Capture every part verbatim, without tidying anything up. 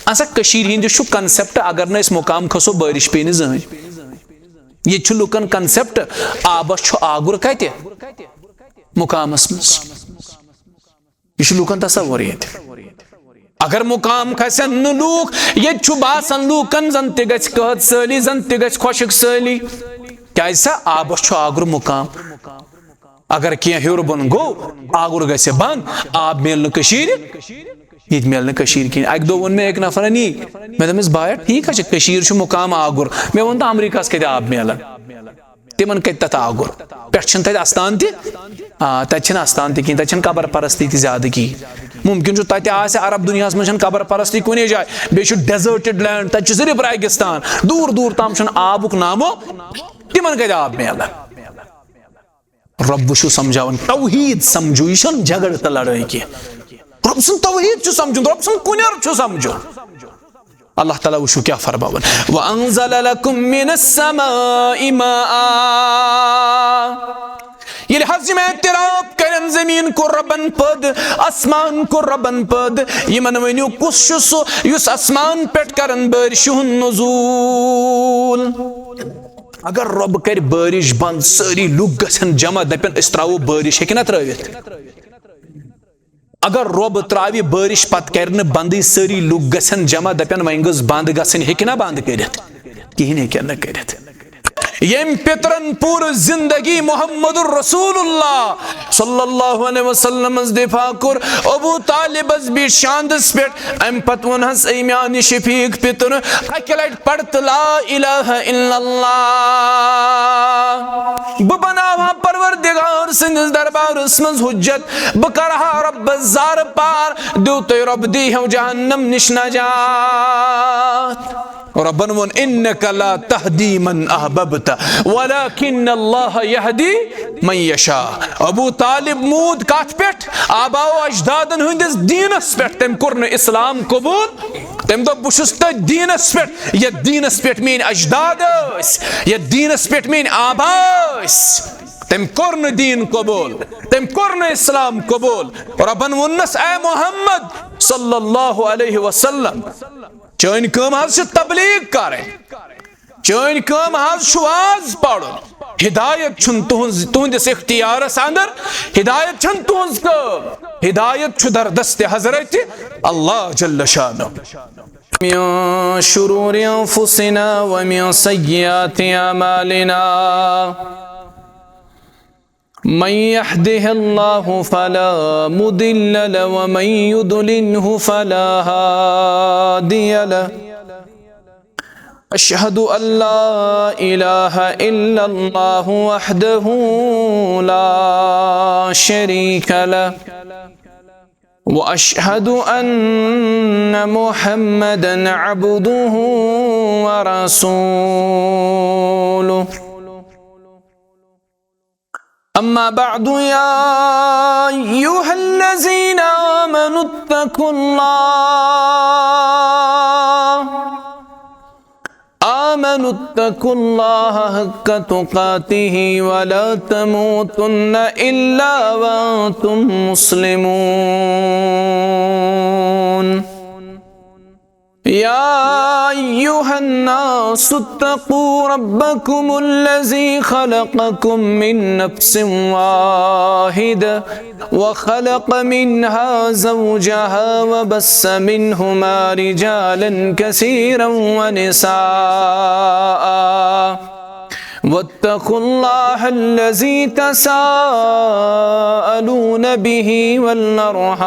اَسا کٔشیٖرِ ہِنٛدِس چھُ concept، اگر نہٕ أسۍ مُقام کھسو، بٲرِش پیٚیہِ نہٕ زٕہٕنۍ۔ ییٚتہِ چھُ لُکن concept، آبس چھُ آگُر کتہِ؟ مُقامس منٛز۔ یہِ چھُ لُکن تصور ییٚتہِ۔ اگر مُقام کھسن نہٕ لوٗکھ، ییٚتہِ چھُ باسان لوٗکن زن تہِ گژھِ قحط سٲلی، زن تہِ گژھِ خۄشک سٲلی۔ کیازِ سا؟ آبس چھُ آگُر مُقام۔ اگر کینٛہہ ہیوٚر بۄن گوٚو، آگُر گژھِ بنٛد، آب میلہِ نہٕ کٔشیٖرِ، ییٚتہِ میلہِ نہٕ کٔشیٖرِ کِہیٖنۍ۔ اَکہِ دۄہ ووٚن مےٚ أکۍ نفرن یی، مےٚ دوٚپمَس، "بایا، ٹھیٖک حظ چھِ، کٔشیٖر چھُ مُقام آگُر۔" مےٚ ووٚن، "تہٕ امریکہس کتہِ آب میلان؟ تِمن کتہِ تتھ آگُر؟ پٮ۪ٹھ چھِنہٕ تتہِ استان تہِ؟" آ، تتہِ چھِنہٕ استان تہِ کِہیٖنۍ، تتہِ چھِنہٕ قبر پرستی تہِ زیادٕ کِہیٖنۍ۔ مُمکِن چھُ تتہِ آسہِ عرب دُنیاہس منٛز چھَنہٕ قبر پرستی کُنے جایہِ، بیٚیہِ چھُ deserted land، تتہِ چھُ صرف ریگستان، دوٗر دوٗر تام چھُنہٕ آبُک نامو تِمن کتہِ آب میلان؟ رۄب چھُ سمجھاوان، توحید سمجھو، یہِ چھُنہٕ جھگڑٕ تہٕ لڑٲے کینٛہہ۔ رۄب سُنٛد توحید چھُ سمجھُن، رۄب سُنٛد کُنٮ۪ر چھُ سمجھُن۔ اللہ تعالیٰ وٕچھِو کیٛاہ فرماوان، "وَأَنزَلَ لَكُم مِّنَ السَّمَاءِ مَاءً۔" ییٚلہِ حظ یِم اعتراف کرن، زٔمیٖن کوٚر رۄبن پٲدٕ، آسمان کوٚر رۄبن پٲدٕ، یِمن ؤنِو، کُس چھُ سُہ یُس آسمان پٮ۪ٹھ کرن بٲرشہِ ہُنٛد نزوٗل؟ اگر رۄب کرِ بٲرِش بنٛد، سٲری لُکھ گژھن جمع، دپن، "أسۍ ترٛاوو بٲرِش"، ہیٚکہِ نا ترٛٲوِتھ؟ اگر رۄب ترٛاوِ بٲرِش، پتہٕ کرِ نہٕ بندٕے، سٲری لُکھ گژھن جمع، دپن، "وۄنۍ گٔژھ بنٛد گژھٕنۍ"، ہیٚکہِ نا بنٛد کٔرِتھ؟ کِہیٖنۍ ہیٚکن نہٕ کٔرِتھ۔ ییٚمۍ پِترن پوٗرٕ زندگی محمد رسول اللہ صلی اللہ علیہ وسلمس دفاع کوٚر، ابو طالبس بیٖٹھ شاندس پٮ۪ٹھ، امہِ پتہٕ ووٚنہس، "اے میانہِ شفیق پِتر، اکہِ لٹہِ پرتہٕ لا الہ الا اللہ۔ بہٕ بناوہا پروردگار سٕنٛدِس دربارس منٛز حجت، بہٕ کرہا رۄبس زارٕ پار، دیُتُے رۄب دیٖہو جہنم نِش نجات۔" رۄبن ووٚن، "انک لا تہدی من احببت، ولکن اللہ یہدی من یشاء۔" ابو طالب موٗد کتھ پٮ۪ٹھ؟ آباو اجدادن ہٕنٛدِس دیٖنس پٮ۪ٹھ۔ تٔمۍ کوٚر نہٕ اسلام قبول۔ تٔمۍ دوٚپ، "بہٕ چھُس تٔتھۍ دیٖنس پٮ۪ٹھ، یتھ دیٖنس پٮ۪ٹھ میٲنۍ اجداد ٲسۍ، یتھ دیٖنس پٮ۪ٹھ میٲنۍ آبا ٲسۍ۔" تٔمۍ کوٚر نہٕ دیٖن قبول، تٔمۍ کوٚر نہٕ اسلام قبول۔ رۄبن ووٚننس، "اے محمد صلی اللہ علیہ وسلم، چٲنۍ کٲم حظ چھِ تبلیغ کرٕنۍ، چٲنۍ کٲم حظ چھُ واز پرُن۔ ہدایت چھُنہٕ تُہنٛز، تُہنٛدِس اختیارس اندر، ہدایت چھَنہٕ تُہنٛز کٲم، ہدایت چھُ در دست حضرت اللہ جل شانہ۔" من شرور أنفسنا ومن سيئات أعمالنا۔ من يهده الله فلا مضل له ومن يضلله فلا هادي له۔ أشهد أن لا إله إلا الله وحده لا شريك له، وأشهد أن محمدا عبده ورسوله۔ أما بعد، يا أيها الذين آمنوا اتقوا الله، آمنوا اتقوا الله حق تقاته ولا تموتن إلا وأنتم مسلمون۔ يا أيها الناس اتقوا ربكم الذي خلقكم من نفس واحدة وخلق منها زوجها وبث منهما رجالا كثيرا ونساء، واتقوا الله الذي تساءلون به والأرحام،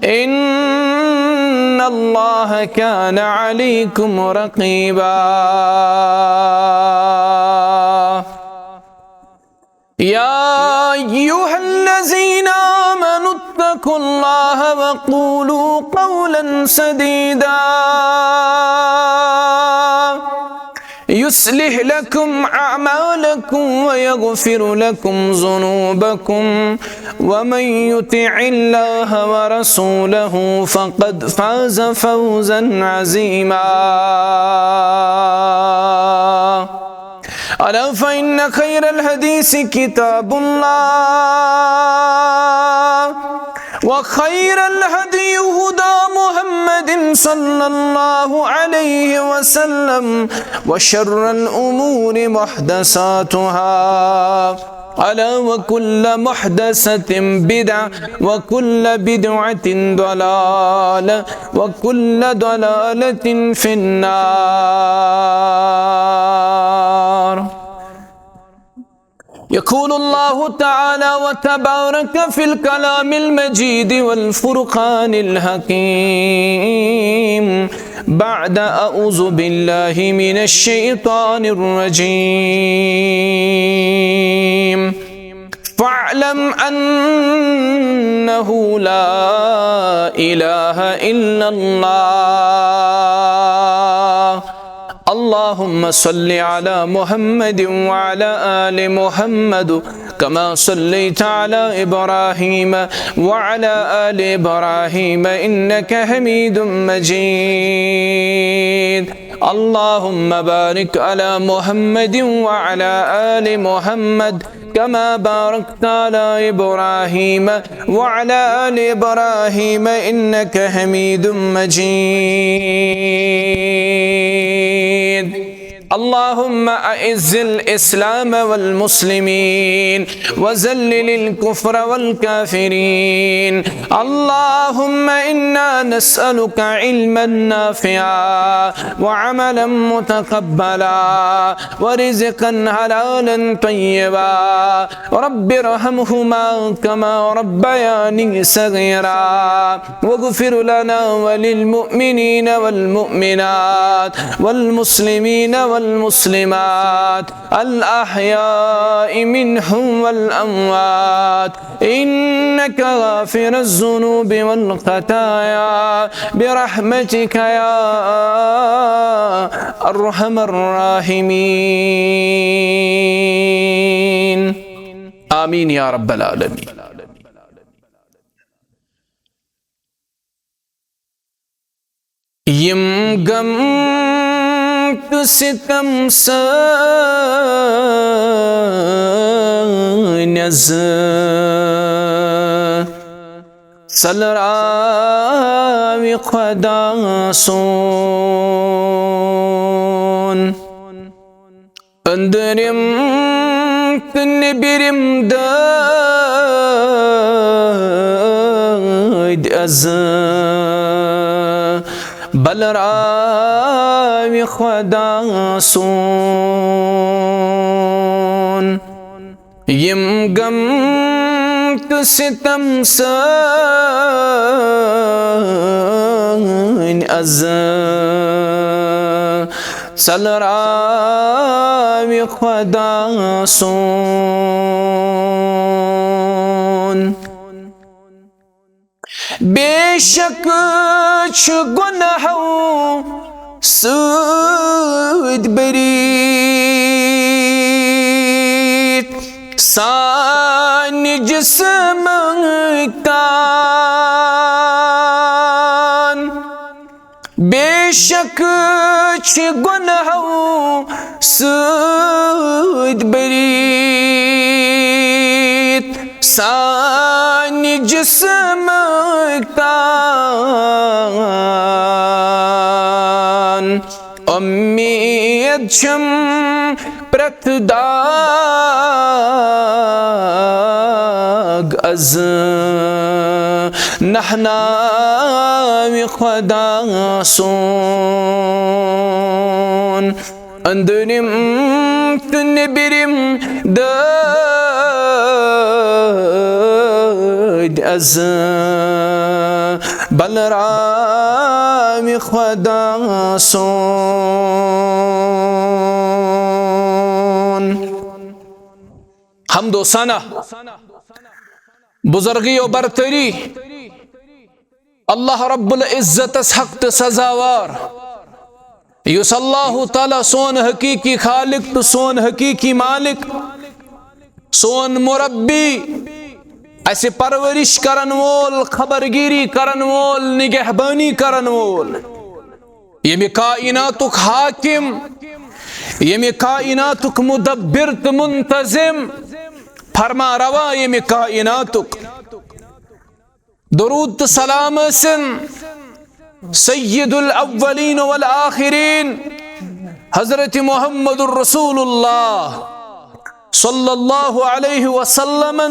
إن الله كان عليكم رقيبا۔ يا أيها الذين آمنوا اتقوا الله وقولوا قولا سديدا، يصلح لكم أعمالكم ويغفر لكم ذنوبكم، ومن يطع الله ورسوله فقد فاز فوزا عظيما۔ ألا فإن خير الحديث كتاب الله، وخير الهدي هدى صلى الله عليه وسلم، وشر الأمور محدثاتها، ألا وكل محدثة بدعة، وكل بدعة ضلالة، وكل ضلالة في النار. يقول الله تعالى وتبارك في الكلام المجيد والفرقان الحكيم بعد أعوذ بالله من الشيطان الرجيم. فاعلم أنه لا إله إلا الله. اللهم صل على محمد وعلى آل محمد كما صليت على إبراهيم وعلى آل إبراهيم إنك حميد مجيد. اللهم بارك على محمد وعلى آل محمد كما باركت على إبراهيم وعلى آل إبراهيم إنك حميد مجيد. اللهم أعز الإسلام والمسلمين وذلل الكفر والكافرين. اللهم إنا نسألك علما نافعا وعملا متقبلا ورزقا حلالا طيبا. رب ارحمهما كما ربياني صغيرا. واغفر لنا وللمؤمنين والمؤمنات والمسلمين والمسلمات الأحياء منهم والأموات إنك غافر الذنوب والخطايا برحمتك يا أرحم الراحمين. آمين يا رب العالمين. یِم غم تہٕ ستم سٲنۍ از ژٔلراوِ خۄدا سون۔ أنٛدرِم تہٕ نیٚبرِم دٲدۍ از بلراوِ خۄدا سون۔ یِم غم تہٕ ستم سٲنۍ از ژٔلراوِ خۄدا سون۔ بے شک چھُ گۄناہو سۭتۍ بٔرِتھ سانہِ جسمٕکۍ تان۔ بے شک چھِ گۄناہو سۭتۍ بٔرِتھ سانہِ جسمٕکۍ تان۔ اُمید چھم پرٛٮ۪تھ داغ از نہناوِ خۄدا سون۔ أنٛدرِم تہٕ نیٚبرِم دٲدۍ از بلراوِ خۄدا سون۔ حمد و ثنا، بزرگی و برتری اللہ رب العزتس حق تہٕ سزاوار، یُس اللہ تعالیٰ سون حقیقی خالق تہٕ سون حقیقی مالک، سون مربی، اسہِ پرورش کرن وول، خبرگیری کرن وول، نگہبانی کرن وول، ییٚمہِ کائناتُک حاکم، ییٚمہِ کائناتُک مدبر تہٕ منتظم، فرما روا ییٚمہِ کائناتُک۔ درود تہٕ سلام ٲسِن سید الاولین والآخرین حضرت محمد رسول اللہ صلی اللہ علیہ وسلم،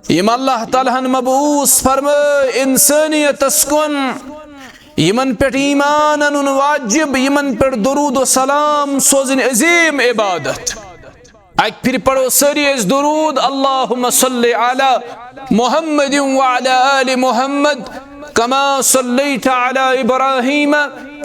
یم اللہ تعالیٰ ہن مبعوث فرمٲے انسانیتس کُن، یمن پٮ۪ٹھ ایمان انُن واجب، یمن پٮ۪ٹھ درود و سلام سوزٕنۍ عظیم عبادت۔ اکہِ پھرِ پرو سٲری أسۍ درود، اللہم صل علی محمد وعلی آل محمد کما صلیت علی ابراہیم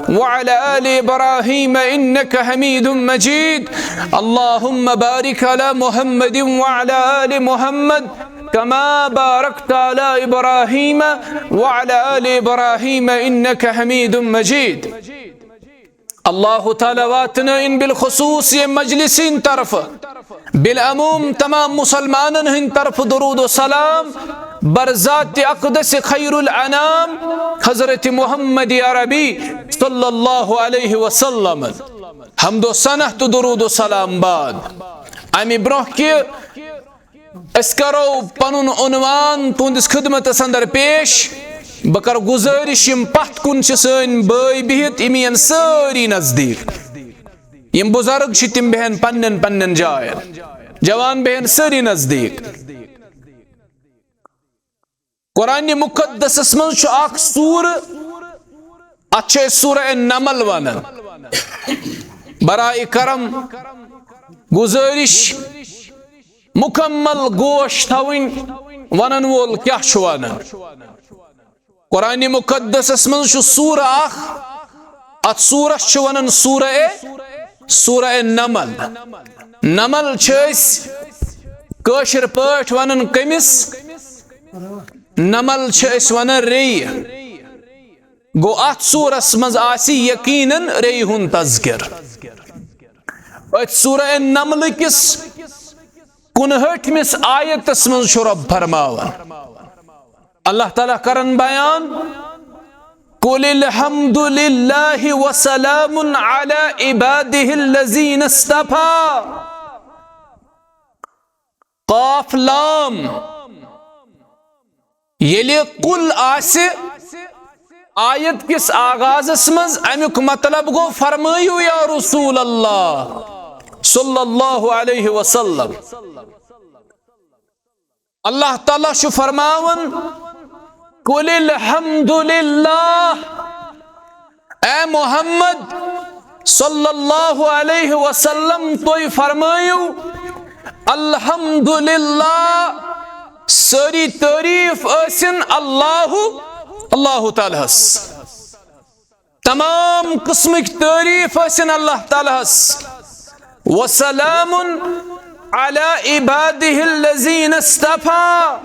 وعلی آل ابراہیم انک حمید مجید۔ اللہم بارک علی محمد وعلی آل محمد کما بارکت علی ابراہیم وعلی آل ابراہیم انک حمید مجید۔ اللہ تعالیٰ واتنٲیِن بالخصوص یہِ مجلس ہٕنٛدِ طرفہٕ، بالعموم تمام مسلمانن ہٕنٛدِ طرفہٕ درود و سلام بر ذات اقدس خیر الانام حضرت محمد عربی صلی اللہ علیہ وسلم۔ حمد و ثنا تہٕ درود و سلام بعد، امہِ برونٛہہ کہِ أسۍ کرو پنُن عنوان تُہنٛدِس خدمتس اندر پیش۔ بہٕ کرٕ گُزٲرِش، یِم پتھ کُن چھِ سٲنۍ بٲے بِہِتھ، یِم یِن سٲری نزدیٖک۔ یِم بُزرگ چھِ، تِم بیٚہن پننٮ۪ن پننٮ۪ن جاین۔ جوان بیٚہن سٲری نزدیٖک۔ قرآن مقدسس منٛز چھُ اکھ سورٕ، اتھ چھِ أسۍ سورہ النمل ونان۔ برائے کرم، گُزٲرِش، مکمل گوش تھاوٕنۍ، ونن وول کیٛاہ چھُ ونان۔ قرآن مقدسس منٛز چھُ سورہ اکھ، اتھ سورس چھِ ونان سورہ اے، سورہ اے نمل۔ نمل چھِ أسۍ کٲشِر پٲٹھۍ ونان کٔمِس؟ نمل چھِ أسۍ ونان ریٚیہِ۔ گوٚو، اتھ سورس منٛز آسہِ یقیناً ریٚیہِ ہُنٛد تذکر۔ أتھۍ سورہ نملہٕ کِس کُنہٲٹھمِس آیتس منٛز چھُ رب فرماوان، اللہ تعالیٰ کرن بیان، قل الحمد للہ وسلام علی عبادہ الذین اصطفیٰ۔ قاف لام۔ ییٚلہِ قل آسہِ آیت کِس آغازس منٛز، امیُک مطلب گوٚو، فرمٲیِو یا رسول اللہ صلی اللہ علیہ وسلم۔ اللہ تعالیٰ چھُ فرماوان، قل الحمد للہ، اے محمد صلی اللہ علیہ وسلم، تُہۍ فرمٲیِو، الحمد للہ، سٲری تعریٖف ٲسِن اللہ، اللہ تعالیٰ ہس۔ تمام قٕسمٕکۍ تعریٖف ٲسِن اللہ تعالیٰ ہس۔ وسلام علی عبادہ الذین اصطفیٰ۔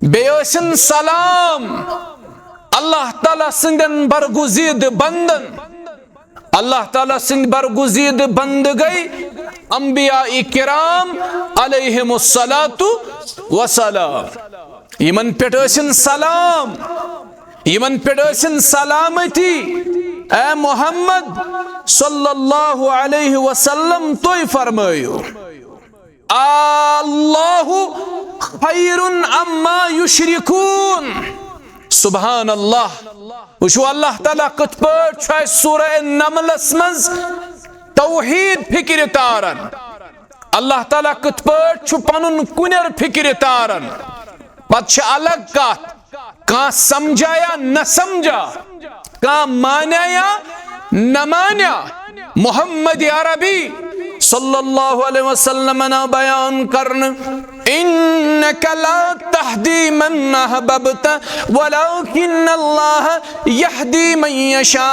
بیٚیہِ ٲسِن سلام اللہ تعالیٰ سٕنٛدٮ۪ن برگزیٖدٕ بندن۔ اللہ تعالیٰ سٕنٛدۍ برگزیٖدٕ بندٕ گٔے انبیاء کرام علیہم الصلوۃ والسلام۔ یِمن پٮ۪ٹھ ٲسِن سلام، یِمن پٮ۪ٹھ ٲسِن سلامتی۔ اے محمد صلی اللہ علیہ وسلم، تُہۍ فرمٲیِو، اللہ خیر عما یشرکون۔ سبحان اللہ۔ وٕچھِو، اللہ تعالیٰ کِتھ پٲٹھۍ چھُ اَسہِ سورہ نملس منٛز توحید فکرِ تاران۔ اللہ تعالیٰ کِتھ پٲٹھۍ چھُ پنُن کُنٮ۪ر فکرِ تاران۔ پتہٕ چھِ الگ کتھ، کانٛہہ سمجھا یا نہ سمجھا، کانٛہہ مانیا یا نہ مانیا، محمد عربی صلی اللہ علیہ وسلم آو بیان کرنہٕ، انک لا تہدی من احببت ولکن اللہ یہدی من یشاء۔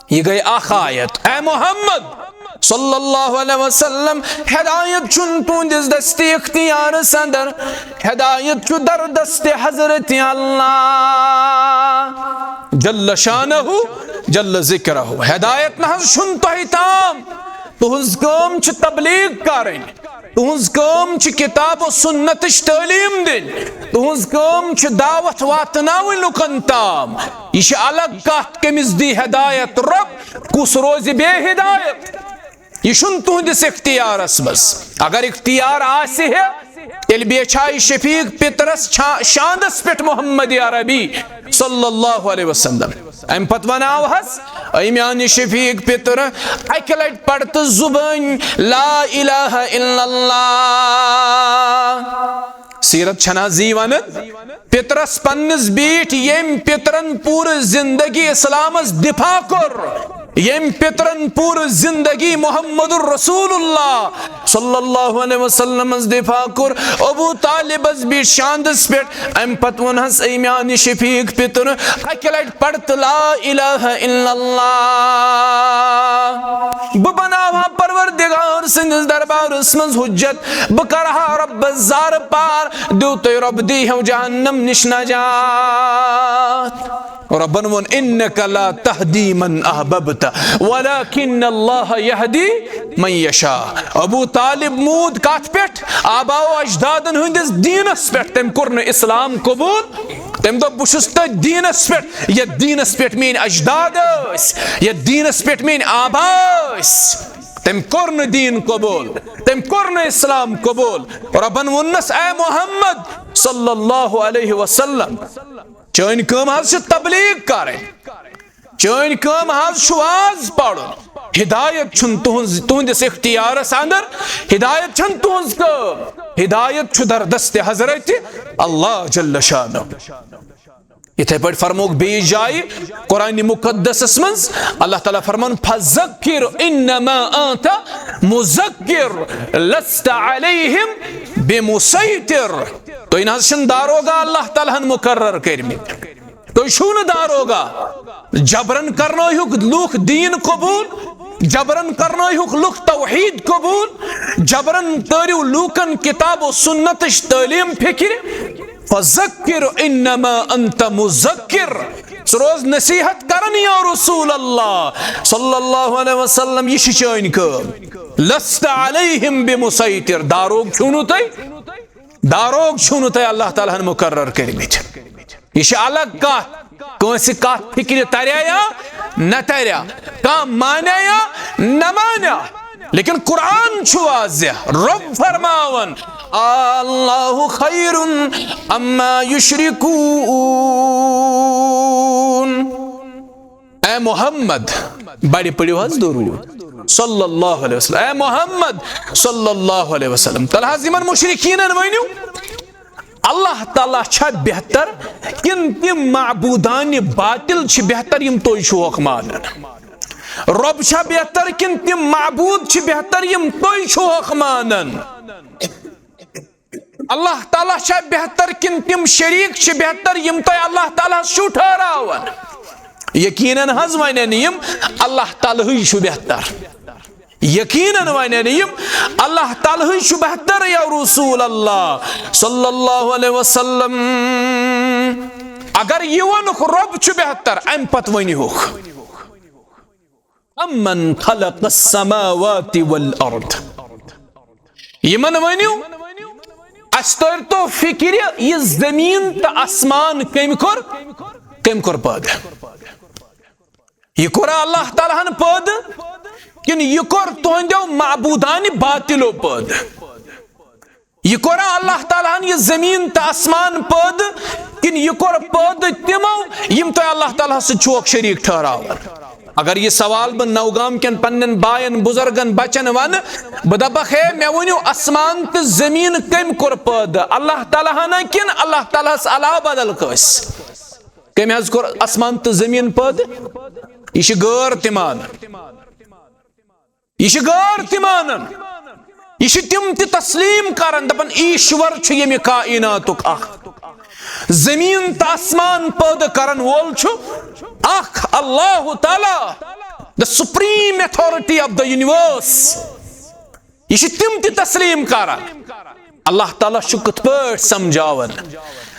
یہِ گٔے اکھ آیت۔ اے محمد صلی اللہ علیہ وسلم، ہدایت چھُنہٕ تُہنٛدِس دستِ اختیارس اندر، ہدایت چھُ در دستِ حضرت اللہ جل شانہ جل ذکرہ۔ ہدایت نہ حظ چھُنہٕ تۄہہِ تام، تُہنٛز کٲم چھِ تبلیغ کرٕنۍ۔ تُہنٛز کٲم چھِ کتاب و سنتٕچ تعلیٖم دِنۍ۔ تُہنٛز کٲم چھِ دعوت واتناوٕنۍ لُکن تام۔ یہِ چھِ الگ کتھ، کٔمِس دی ہدایت رۄب، کُس روزِ بے ہدایت۔ یہِ چھُنہٕ تُہنٛدِس اختیارس منٛز۔ اگر اختیار آسہِ ہے، تیٚلہِ بیچھایہِ شفیق پِترس چھا-، شاندس پٮ۪ٹھ محمد عربی صلی اللہ علیہ وسلم۔ امہِ پتہٕ وناوہس، "اے میانہِ شفیق پِتر، اکہِ لٹہِ پرتہٕ زُبٲنۍ لا الہ الا اللہ۔" سیرت چھنا زی ونان، پِترس پننِس بیٖٹھۍ، ییٚمۍ پِترن پوٗرٕ زندگی اسلامس دفاع کوٚر، ییٚمۍ پِترن پوٗرٕ زندگی محمد رسول اللہ صلی اللہ علیہ وسلمس دفاع کوٚر، ابو طالبس بیٖٹھۍ شاندس پٮ۪ٹھ۔ امہِ پتہٕ ووٚنہس، "اے میانہِ شفیق پِتر، اکہِ لٹہِ پرتہٕ لا الہ الا اللہ۔" بہٕ بناوہا پروردگار سٕنٛدِس دربارس منٛز حجت، بہٕ کرہا رۄبس زارٕ پار، دیُتُے رۄب دیٖہو جہنم نِش نجات۔ رۄبن ووٚن، "انک لا تہدی من احببت، ولکن اللہ یہدی من یشاء۔" ابو طالب موٗد کتھ پٮ۪ٹھ؟ آباو اجدادن ہٕنٛدِس دیٖنس پٮ۪ٹھ۔ تٔمۍ کوٚر نہٕ اسلام قبول۔ تٔمۍ دوٚپ، "بہٕ چھُس تٔتھۍ دیٖنس پٮ۪ٹھ، یتھ دیٖنس پٮ۪ٹھ میٲنۍ اجداد ٲسۍ، یتھ دیٖنس پٮ۪ٹھ میٲنۍ آبا ٲسۍ۔" تٔمۍ کوٚر نہٕ دیٖن قبول، تٔمۍ کوٚر نہٕ اسلام قبول۔ رۄبن ووٚننس، "اے محمد صلی اللہ علیہ وسلم، چٲنۍ کٲم حظ چھِ تبلیغ کرٕنۍ، چٲنۍ کٲم حظ چھُ واز پرُن۔ ہدایت چھُنہٕ تُہنٛز، تُہنٛدِس اختیارس اندر، ہدایت چھَنہٕ تُہنٛز کٲم، ہدایت چھُ در دست حضرت اللہ جل شانہ۔" یِتھے پٲٹھۍ فرمووُکھ بیٚیِس جایہِ قرآن مقدسس منٛز، اللہ تعالیٰ فرمان، "فذکر انما انت مذکر لست علیہم بمسیطر۔" تُہۍ نہ حظ چھِنہٕ داروغہ اللہ تعالیٰ ہن مقرر کٔرمٕتۍ، تُہۍ چھِو نہٕ داروغہ۔ جبرن کرنٲیہُکھ لوٗکھ دیٖن قبول، جبرن کرنٲیہُکھ لوٗکھ توحید قبول، جبرن تٲرِو لوٗکن کتاب و سنتٕچ تعلیٖم فکرِ۔ فذکر انما انت مذکر۔ ژٕ روز نصیحت کران یا رسول اللہ صلی اللہ علیہ وسلم، یہِ چھِ چٲنۍ کٲم۔ لست علیہم بمسیطر، داروغ چھِو نہٕ تُہۍ، داروغ چھِو نہٕ تُہۍ اللہ تعالیٰ ہن مقرر کٔرمٕتۍ۔ یہِ چھِ الگ کتھ، کٲنٛسہِ کتھ فکرِ تریا یا نہ تریا، کانٛہہ مانیا یا نہ مانیا، لیکن قرآن چھُ واضح، رۄب فرماوان، "اللہ خیر اما یشرکون۔" اے محمد، بڑِ پٔرِو حظ درود صلی اللہ علیہ وسلم۔ اے محمد صلی اللہ علیہ وسلم، تلہٕ حظ یِمن مشرکینن ؤنِو، اللہ تعالیٰ چھا بہتر کِنہٕ تِم معبوٗدانہِ باطل چھِ بہتر یِم تُہۍ چھِوکھ مانان؟ رۄب چھا بہتر کِنہٕ تِم معبوٗد چھِ بہتر یِم تُہۍ چھِوکھ مانان؟ اللہ تعالیٰ چھا بہتر کِنہٕ تِم شریٖک چھِ بہتر یِم تُہۍ اللہ تعالیٰ ہس چھِو ٹھہراوان؟ یقیناً حظ ونن یِم، اللہ تعالیٰ ہٕے چھُ بہتر۔ یقیناً ونن یِم، اللہ تعالیٰ ہٕے چھُ بہتر یا رسول اللہ صلی اللہ علیہ وسلم۔ اگر یہِ ووٚنُکھ رۄب چھُ بہتر، امہِ پتہٕ ؤنِہُکھ، "امن خلق السماوات والارض۔" یِمن ؤنِو، اسہِ تٲرۍتو فکرِ، یہِ زٔمیٖن تہٕ آسمان کٔمۍ کوٚر؟ کٔمۍ کوٚر پٲدٕ؟ یہِ کوٚرا اللہ تعالیٰ ہن پٲدٕ کِنہٕ یہِ کوٚر تُہنٛدیو معبوٗدانہِ باطلو پٲدٕ؟ یہِ کوٚرا اللہ تعالیٰ ہن یہِ زٔمیٖن تہٕ آسمان پٲدٕ کِنہٕ یہِ کوٚر پٲدٕ تِمو یِم تُہۍ اللہ تعالیٰ ہس سۭتۍ چھُوکھ شریٖک ٹھہراوان؟ اگر یہِ سوال بہٕ نوگام کٮ۪ن پننٮ۪ن باین، بزرگن، بچن ونہٕ، بہٕ دپکھ، ہے، مےٚ ؤنِو، آسمان تہٕ زٔمیٖن کٔمۍ کوٚر پٲدٕ؟ اللہ تعالیٰ ہنا کِنہٕ اللہ تعالیٰ ہس علاوٕ بدل کٲنٛسہِ؟ کٔمۍ حظ کوٚر آسمان تہٕ زٔمیٖن پٲدٕ؟ یہِ چھِ غٲر تہِ مانان۔ یہِ چھِ غٲر تہِ مانان۔ یہِ چھِ تِم تہِ تسلیٖم کران، دپان، ایشور چھُ ییٚمہِ کائناتُک اکھ۔ زٔمیٖن تہٕ آسمان پٲدٕ کرن وول چھُ اکھ اللہ تعالیٰ، the supreme authority of the universe۔ یہِ چھِ تِم تہِ تسلیٖم کران۔ اللہ تعالیٰ چھُ کِتھ پٲٹھۍ سمجھاوان؟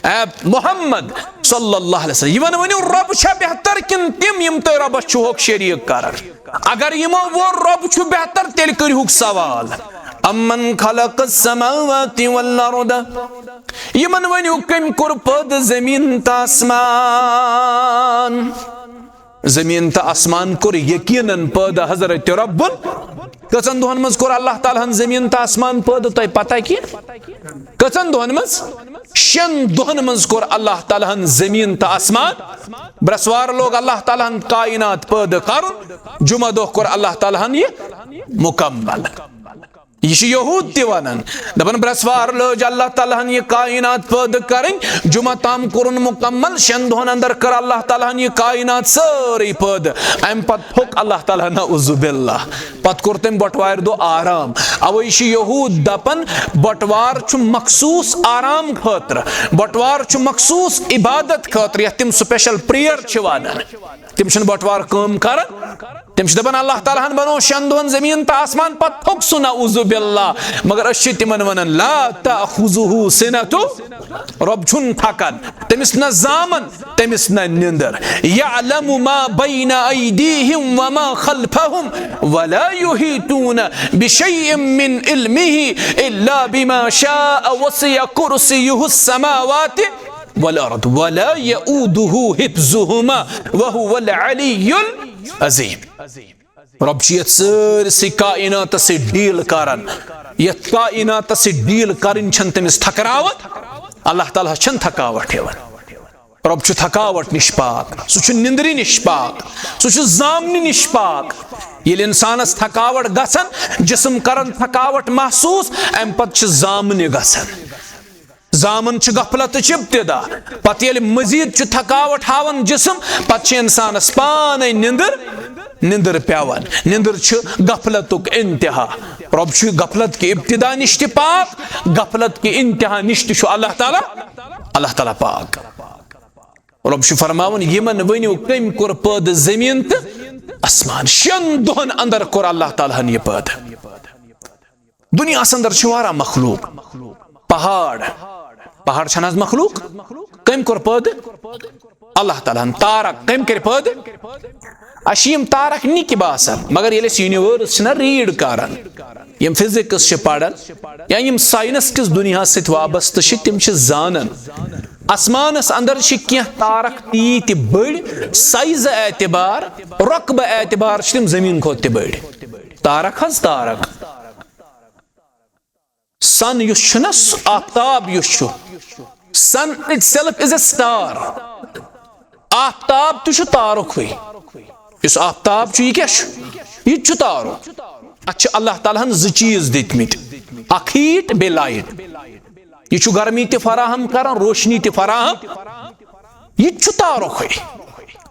اے محمد صلی اللہ علیہ وسلم، یِمن ؤنِو، رۄب چھا بہتر کِنہٕ تِم یِم تُہۍ رۄبس چھِوکھ شریٖک کران؟ اگر یِمو ووٚن، رۄب چھُ بہتر، تیٚلہِ کٔرِہُکھ سوال، امن خلق السماوات والارض؟ یِمن ؤنِو، کٔمۍ کوٚر پٲدٕ زٔمیٖن تہٕ آسمان؟ زٔمیٖن تہٕ آسمان کوٚر یقیناً پٲدٕ حضرت رب کٔژن دۄہن منٛز کوٚر اللہ تعالیٰ ہن زٔمیٖن تہٕ آسمان پٲدٕ، تۄہہِ پتہ کینٛہہ؟ کٔژن دۄہن منٛز؟ شٮ۪ن دۄہن منٛز کوٚر اللہ تعالیٰ ہن زٔمیٖن تہٕ آسمان۔ برٛٮ۪سوار لوگ اللہ تعالیٰ ہن کائنات پٲدٕ کرُن، جمعہ دۄہ کوٚر اللہ تعالیٰ ہن یہِ مکمل۔ یہِ چھِ یہوٗد تہِ ونان، دپان، برٛٮ۪سوار لٲج اللہ تعالیٰ ہن یہِ کائنات پٲدٕ کرٕنۍ، جمعہ تام کوٚرُن مکمل، شٮ۪ن دۄہن اندر کٔر اللہ تعالیٰ ہن یہِ کائنات سٲرٕے پٲدٕ۔ امہِ پتہٕ پھوٚک اللہ تعالیٰ، نعوذ باللہ، پتہٕ کوٚر تٔمۍ بٹوارِ دۄہ آرام۔ اوے چھِ یہوٗد دپان، بٹوار چھُ مخصوٗص آرام خٲطرٕ، بٹوار چھُ مخصوٗص عبادت خٲطرٕ، یتھ تِم special prayer چھِ ونان۔ تِم چھِنہٕ بٹوار کٲم کران۔ تِم چھِ دپان، اللہ تعالیٰ ہن بنوو شٮ۪ن دۄہن زٔمیٖن تہٕ آسمان، پتہٕ پھوٚک سُہ، نعوذ باللہ۔ مگر أسۍ چھِ تِمن ونان، لا تأخذہ سنة، رۄب چھُنہٕ تھکان، تٔمِس نہ زامن، تٔمِس نہ نِندٕر۔ یعلم ما بین ایدیہم وما خلفہم ولا یحیطون بشیء من علمہ الا بما شاء وسع کرسیہ السماوات والارض ولا یؤودہ حفظہما وہو العلی العظیم۔ رۄب چھُ یتھ سٲرسٕے کائناتس سۭتۍ deal کران۔ یتھ کائناتس سۭتۍ deal کرٕنۍ چھنہٕ تٔمِس تھکراوان۔ اللہ تعالیٰ ہس چھنہٕ تھکاوٹ یِوان۔ رۄب چھُ تھکاوٹ نِش پاک، سُہ چھُ نِندرِ نِش پاک، سُہ چھُ زامنہِ نِش پاک۔ ییٚلہِ انسانس تھکاوٹ گژھان، جسم کران تھکاوٹ محسوٗس، امہِ پتہٕ چھِ زامنہِ گژھان۔ زامن چھُ غفلتٕچ ابتدا۔ پتہٕ ییٚلہِ مزید چھُ تھکاوٹ ہاوان جسم، پتہٕ چھِ انسانس پانے نِندٕر، نِندٕر پٮ۪وان۔ نِندٕر چھُ غفلتُک انتہا۔ رۄب چھُ غفلت کہِ ابتدا نِش تہِ پاک، غفلت کہِ انتہا نِش تہِ چھُ اللہ تعالیٰ، اللہ تعالیٰ پاک۔ رۄب چھُ فرماوان، یِمن ؤنِو، کٔمۍ کوٚر پٲدٕ زٔمیٖن تہٕ آسمان؟ شٮ۪ن دۄہن اندر کوٚر اللہ تعالیٰ ہن یہِ پٲدٕ۔ دُنیاہس اندر چھِ واریاہ مخلوق، پہاڑ، پہاڑ چھَنہٕ حظ مخلوق؟ کٔمۍ کوٚر پٲدٕ؟ اللہ تعالیٰ ہن۔ تارک کٔمۍ کٔرۍ پٲدٕ؟ اَسہِ چھِ یِم تارک نِکۍ باسان، مگر ییٚلہِ أسۍ universe چھِنہ read کران، یِم physics چھِ پران، یا یِم science کِس دُنیاہس سۭتۍ وابستہٕ چھِ، تِم چھِ زانان، آسمانس اندر چھِ کینٛہہ تارک تیٖتۍ بٔڑۍ، size اعتبار، رۄقبہٕ اعتبار چھِ تِم زٔمیٖن کھۄتہٕ تہِ بٔڑۍ۔ تارک حظ تارک۔ Sun یُس چھُنہ، سُہ آفتاب یُس چھُ، sun itself is a star۔ آفتاب تہِ چھُ تارُکھٕے۔ یُس آفتاب چھُ، یہِ کیٛاہ چھُ؟ یہِ تہِ چھُ تارُک۔ اتھ چھِ اللہ تعالیٰ ہن زٕ چیٖز دِتمٕتۍ، اکھ heat، بیٚیہِ light۔ یہِ چھُ گرمی تہِ فراہم کران، روشنی تہِ فراہم۔ یہِ تہِ چھُ تارُکھٕے۔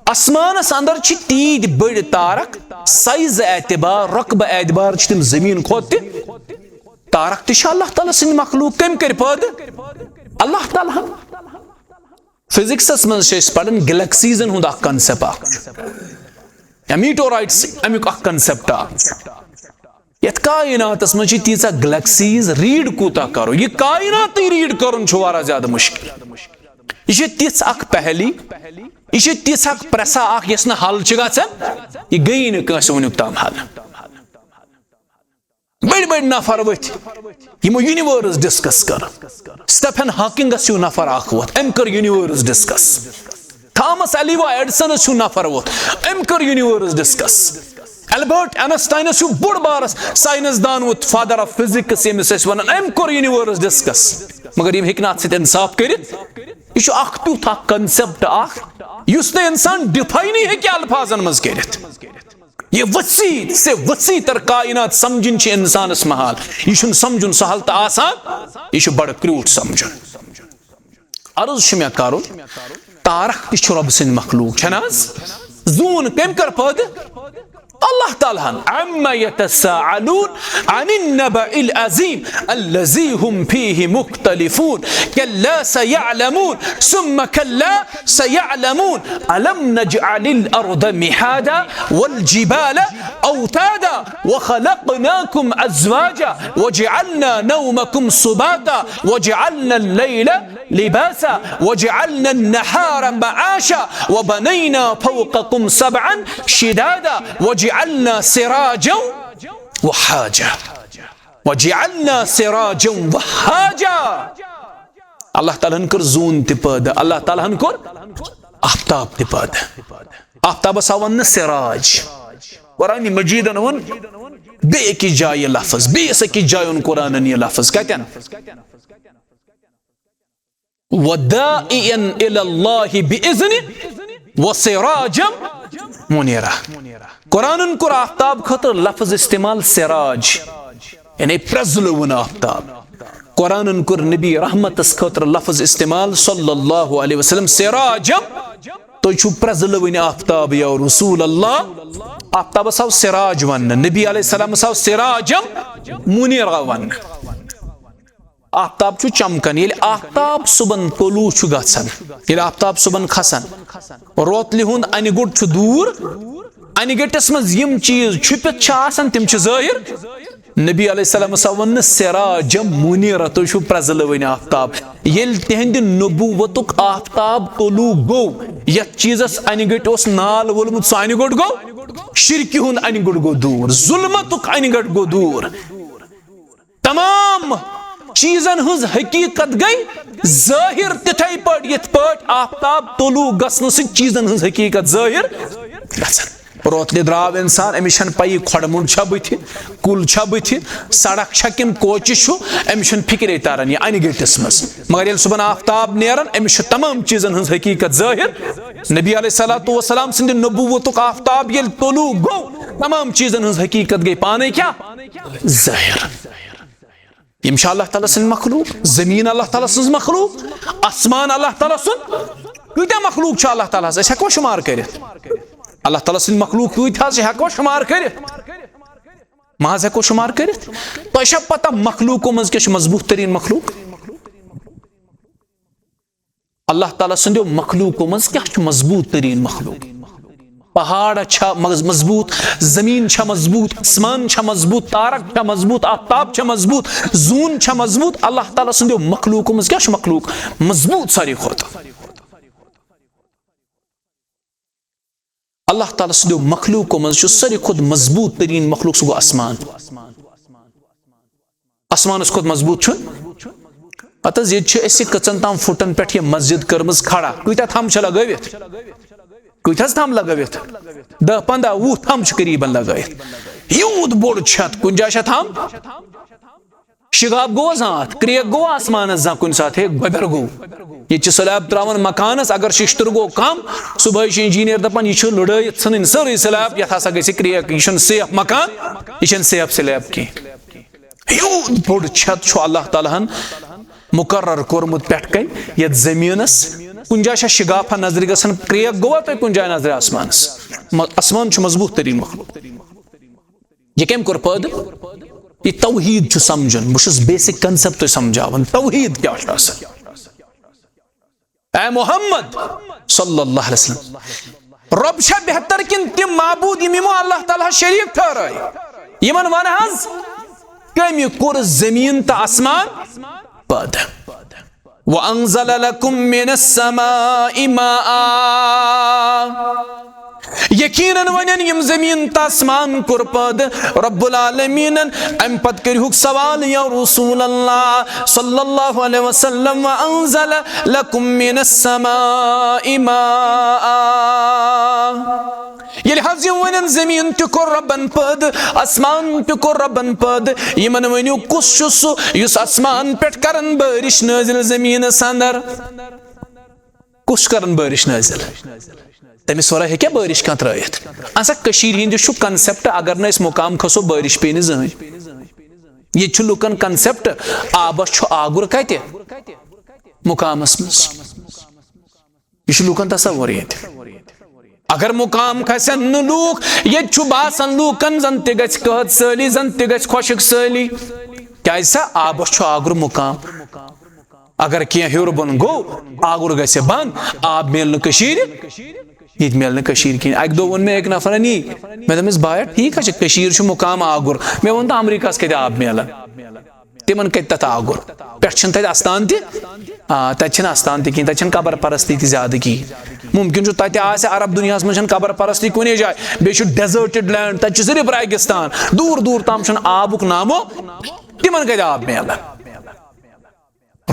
آسمانس اندر چھِ تیٖتۍ بٔڑۍ تارک، size اعتبار، رۄقبہٕ اعتبار چھِ تِم زٔمیٖن کھۄتہٕ تہِ۔ تارک تہِ چھِ اللہ تعالیٰ سٕنٛدِ مخلوق۔ کٔمۍ کٔرۍ پٲدٕ؟ اللہ تعالیٰ ہن۔ Physics منٛز چھِ أسۍ پران galaxiesن ہُنٛد اکھ concept اکھ چھُ، یا meteorites امیُک اکھ concept اکھ چھُ۔ یتھ کائناتس منٛز چھِ تیٖژاہ galaxies، read کوٗتاہ کرو؟ یہِ کائناتٕے read کرُن چھُ واریاہ زیادٕ مُشکل۔ یہِ چھِ تِژھ اکھ پہلی، یہِ چھِ تِژھ اکھ پرٛژھا اکھ، یۄس نہٕ حل چھِ گژھان، یہِ گٔیی نہٕ کٲنٛسہِ وُنیُک تام حل۔ بٔڑۍ بٔڑۍ نفر ؤتھۍ، یِمو universe discuss کٔر۔ Stephen Hawkingس ہیوٗ نفر اکھ ووٚتھ، أمۍ کٔر universe discuss۔ Thomas Alva Edisonس ہیوٗ نفر ووٚتھ، أمۍ کٔر universe discuss۔ Albert Einsteinس ہیوٗ بوٚڑ بارٕ science دان ووٚتھ، father of physics ییٚمِس أسۍ ونان، أمۍ کوٚر universe discuss۔ مگر یِم ہیٚکہِ نہٕ اتھ سۭتۍ انصاف کٔرِتھ۔ یہِ چھُ اکھ تیُتھ اکھ concept اکھ، یُس نہٕ انسان defineٕے ہیٚکہِ الفاظن منٛز کٔرِتھ۔ یہ وسیع سے وسیع تر کائنات سمجھن چھِ انسانس محال۔ یہ چھُنہٕ سمجھُن سہل تہٕ آسان، یہ چھُ بڑٕ کرٛوٗٹھ سمجھُن۔ عرض چھُ مےٚ کرُن، تارک تہِ چھُ رۄب سٕنٛدۍ مخلوق، چھَنہٕ حظ؟ زوٗن کٔمۍ کٔر پٲدٕ؟ اللہ تعالیٰ ہن۔ عما يتساءلون عن النبأ العظيم الذي هم فيه مختلفون كلا سيعلمون ثم كلا سيعلمون ألم نجعل الأرض مهادا والجبال أوتادا وخلقناكم أزواجا وجعلنا نومكم سباتا وجعلنا الليل لباسا وجعلنا النهار معاشا وبنينا فوقكم سبعا شدادا وجعلنا سراجا وهاجا۔ وجعلنا سراجا وهاجا۔ اللہ تعالیٰ ہن کٔر زوٗن تہِ پٲدٕ، اللہ تعالیٰ ہن کوٚر آفتاب تہِ پٲدٕ۔ آفتابس آو وننہٕ سراج۔ قرآن مجیدن ووٚن، بیٚیہِ أکِس جایہِ یہِ لفظ، بیٚیِس أکِس جایہِ اوٚن قرآنن یہِ لفظ۔ کتٮ۪ن؟ "وداعیا الی اللہ بإذنہ وسراجا منیرا۔" قرآنن کوٚر آفتاب خٲطرٕ لفظ استعمال سراج، یعنی پرٛزلٲوُن آفتاب۔ قرآنن کوٚر نبی رحمتس خٲطرٕ لفظ استعمال صلی اللہ علیہ وسلم سراجا، تُہۍ چھِو پرٛزلٲوٕنۍ آفتاب یا رسول اللہ۔ آفتابس آو سراج وننہٕ، نبی علیہ السلامس آو سراجا منیرا وننہٕ۔ آفتاب چھُ چمکان۔ ییٚلہِ آفتاب صُبحن طلوع چھُ گژھان، ییٚلہِ آفتاب صُبحن کھسان، روتلہِ ہُنٛد انہِ گوٚٹ چھُ دوٗر۔ انہِ گٔٹِس منٛز یِم چیٖز چھُپِتھ چھِ آسان، تِم چھِ ظٲہِر۔ نبی علیہ السلامس آو وننہٕ سراجا منیرا، تُہۍ چھِو پرٛزلٲوٕنۍ آفتاب۔ ییٚلہِ تِہنٛدِ نبوتُک آفتاب طلوع گوٚو، یتھ چیٖزس انہِ گٔٹۍ اوس نال وولمُت، سُہ انہِ گوٚٹ گوٚو، شرکہِ ہُنٛد انہِ گوٚٹ گوٚو دوٗر، ظلمتُک انہِ گوٚٹ گوٚو دوٗر۔ تمام چیٖزن ہٕنٛز حقیٖقت گٔے ظٲہِر تِتھے پٲٹھۍ، یِتھ پٲٹھۍ آفتاب طلوع گژھنہٕ سۭتۍ چیٖزن ہٕنٛز حقیٖقت ظٲہِر گژھان۔ روتلہِ درٛاو اِنسان، أمِس چھَنہٕ پَیی کھۄڈٕ مُنٛڈ چھا بٕتھِ، کُل چھا بٕتھِ، سڑک چھا کِنہٕ کوچہِ چھُ، أمِس چھُنہٕ فِکرے تران یہِ انہِ گٔٹِس منٛز۔ مگر ییٚلہِ صُبحن آفتاب نیران، أمِس چھُ تمام چیٖزن ہٕنٛز حقیٖقت ظٲہِر۔ نبی علیہ الصلوۃ والسلام سٕنٛدِ نبوتُک آفتاب ییٚلہِ طلوع گوٚو، تمام چیٖزن ہٕنٛز حقیٖقت گٔے پانے کیٛاہ؟ ظٲہِر۔ یِم چھِ اللہ تعالیٰ سٕنٛدۍ مخلوق، زٔمیٖن اللہ تعالیٰ سٕنٛز مخلوق، آسمان اللہ تعالیٰ سُنٛد۔ کۭتیٛاہ مخلوق چھُ اللہ تعالیٰ ہس؟ أسۍ ہٮ۪کوا شُمار کٔرِتھ؟ اللہ تعالیٰ سٕنٛدۍ مخلوق کۭتیٛاہ حظ چھِ؟ ہٮ۪کوا شُمار کٔرِتھ؟ ما حظ ہٮ۪کو شُمار کٔرِتھ؟ تۄہہِ چھا پتہ مخلوقو منٛز کیٛاہ چھُ مضبوٗط تریٖن مخلوق؟ اللہ تعالیٰ سٕنٛدیو مخلوقو منٛز کیٛاہ چھُ مضبوٗط تریٖن مخلوق؟ پہاڑ چھا مز-، مضبوٗط، زٔمیٖن چھا مضبوٗط، آسمان چھا مضبوٗط، تارک چھا مضبوٗط، آفتاب چھا مضبوٗط، زوٗن چھا مضبوٗط؟ اللہ تعالیٰ سٕنٛدیو مخلوقو منٛز کیٛاہ چھُ مخلوق مضبوٗط ساروی کھۄتہٕ؟ اللہ تعالیٰ سٕنٛدیو مخلوقو منٛز چھُ ساروی کھۄتہٕ مضبوٗط تریٖن مخلوق، سُہ گوٚو آسمان۔ آسمانس کھۄتہٕ مضبوٗط چھُ؟ پتہٕ حظ ییٚتہِ چھِ اَسہِ کٔژن تام فُٹن پٮ۪ٹھ یہِ مسجد کٔرمٕژ کھڑا۔ کۭتیٛاہ تھم چھِ لگٲوِتھ؟ کۭتیٛاہ حظ تھم لگٲوِتھ؟ دَہ پنٛداہ وُہ تھم چھِ قریباً لگٲوِتھ۔ یوٗت بوٚڑ چھت، کُنہِ جایہِ چھا تھم؟ شِگاف گوٚو حظ؟ ہاں، اَتھ کرٛیک گوٚو آسمانس زانٛہہ کُنہِ ساتہٕ؟ ہے، گۄبٮ۪ر گوٚو۔ ییٚتہِ چھِ slab ترٛاوان مکانس، اگر شِشتٕر گوٚو کم، صُبحٲے چھِ engineer دپان، یہِ چھُ لُڑٲیِتھ ژھٕنٕنۍ سٲرٕے slab، یتھ ہسا گژھِ کرٛیک، یہِ چھُنہٕ safe مکان، یہِ چھَنہٕ safe slab کینٛہہ۔ یوٗت بوٚڑ چھت چھُ اللہ تعالیٰ ہن مُقرر کوٚرمُت پٮ۪ٹھ کَنۍ یَتھ زٔمیٖنَس۔ کُنہِ جایہِ چھا شِگافا نظرِ گژھان، کرٛیک گوٚوا تۄہہِ کُنہِ جایہِ نظرِ آسمانَس؟ م-، آسمان چھُ مضبوٗط تریٖن مخلوق۔ یہِ کٔمۍ کوٚر پٲدٕ؟ یہِ توحیٖد چھُ سمجھُن۔ بہٕ چھُس basic concept تۄہہِ سمجھاوان، توحیٖد کیٛاہ چھُ آسان۔ اے محمد صلی اللہ علیہ وسلم، رۄب چھا بہتر کِنہٕ تِم معبوٗد یِم یِمو اللہ تعالیٰ ہس شریٖک ٹھہرٲے؟ یِمن وَن حظ، کٔمۍ کوٚر زٔمیٖن تہٕ آسمان پٲدٕ؟ وَأَنزَلَ لَكُم مِّنَ السَّمَاءِ مَاءً۔ یقیناً وَنن یِم زٔمیٖن تہٕ آسمان کوٚر پٲدٕ رب العالمیٖنن۔ اَمہِ پتہٕ کٔرِہُکھ سوال، یا رسول اللہ صلی اللہ علیہ وسلم، وَأَنزَلَ لَكُم مِّنَ السَّمَاءِ مَاءً۔ ییٚلہِ حظ یِم وَنن زٔمیٖن تہِ کوٚر رۄبن پٲدٕ، آسمان تہِ کوٚر رۄبن پٲدٕ، یِمن ؤنِو، کُس چھُ سُہ یُس آسمان پٮ۪ٹھ کران بٲرِش نٲزِل زٔمیٖنس اندر؟ کُس چھُ کران بٲرِش نٲزِل؟ تٔمِس ورٲے ہیٚکیٛاہ بٲرِش کانٛہہ ترٲیِتھ؟ اَسا کٔشیٖرِ ہِنٛدِس چھُ concept، اگر نہٕ أسۍ مُقام کھسو، بٲرِش پیٚیہِ نہٕ زٕہٕنۍ۔ ییٚتہِ چھُ لُکن concept، آبس چھُ آگُر کتہِ؟ مُقامس منٛز۔ یہِ چھُ لُکن تصور ییٚتہِ۔ اگر مُقام کھسن نہٕ لوٗکھ، ییٚتہِ چھُ باسان لوٗکن زن تہِ گژھِ قحط سٲلی، زن تہِ گژھِ خۄشک سٲلی۔ کیازِ سا؟ آبس چھُ آگُر مُقام۔ اگر کینٛہہ ہیوٚر بۄن گوٚو، آگُر گژھِ بنٛد، آب میلہِ نہٕ کٔشیٖرِ، ییٚتہِ میلہِ نہٕ کٔشیٖرِ کِہیٖنۍ۔ اَکہِ دۄہ ووٚن مےٚ أکۍ نفرن یی، مےٚ دوٚپمَس، "بایا، ٹھیٖک حظ چھِ، کٔشیٖر چھُ مُقام آگُر۔" مےٚ ووٚن، "تہٕ امریکہس کتہِ آب میلان؟ تِمن کتہِ تتھ آگُر؟ پٮ۪ٹھ چھِنہٕ تتہِ استان تہِ، آ، تتہِ چھِنہٕ استان تہِ کِہیٖنۍ، تتہِ چھِنہٕ قبر پرستی تہِ زیادٕ کِہیٖنۍ۔ مُمکِن چھُ تتہِ آسہِ عرب دُنیاہس منٛز چھَنہٕ قبر پرستی کُنے جایہِ، بیٚیہِ چھُ deserted land، تتہِ چھُ صرف ریگستان، دوٗر دوٗر تام چھُنہٕ آبُک نامو، تِمن کتہِ آب میلان؟"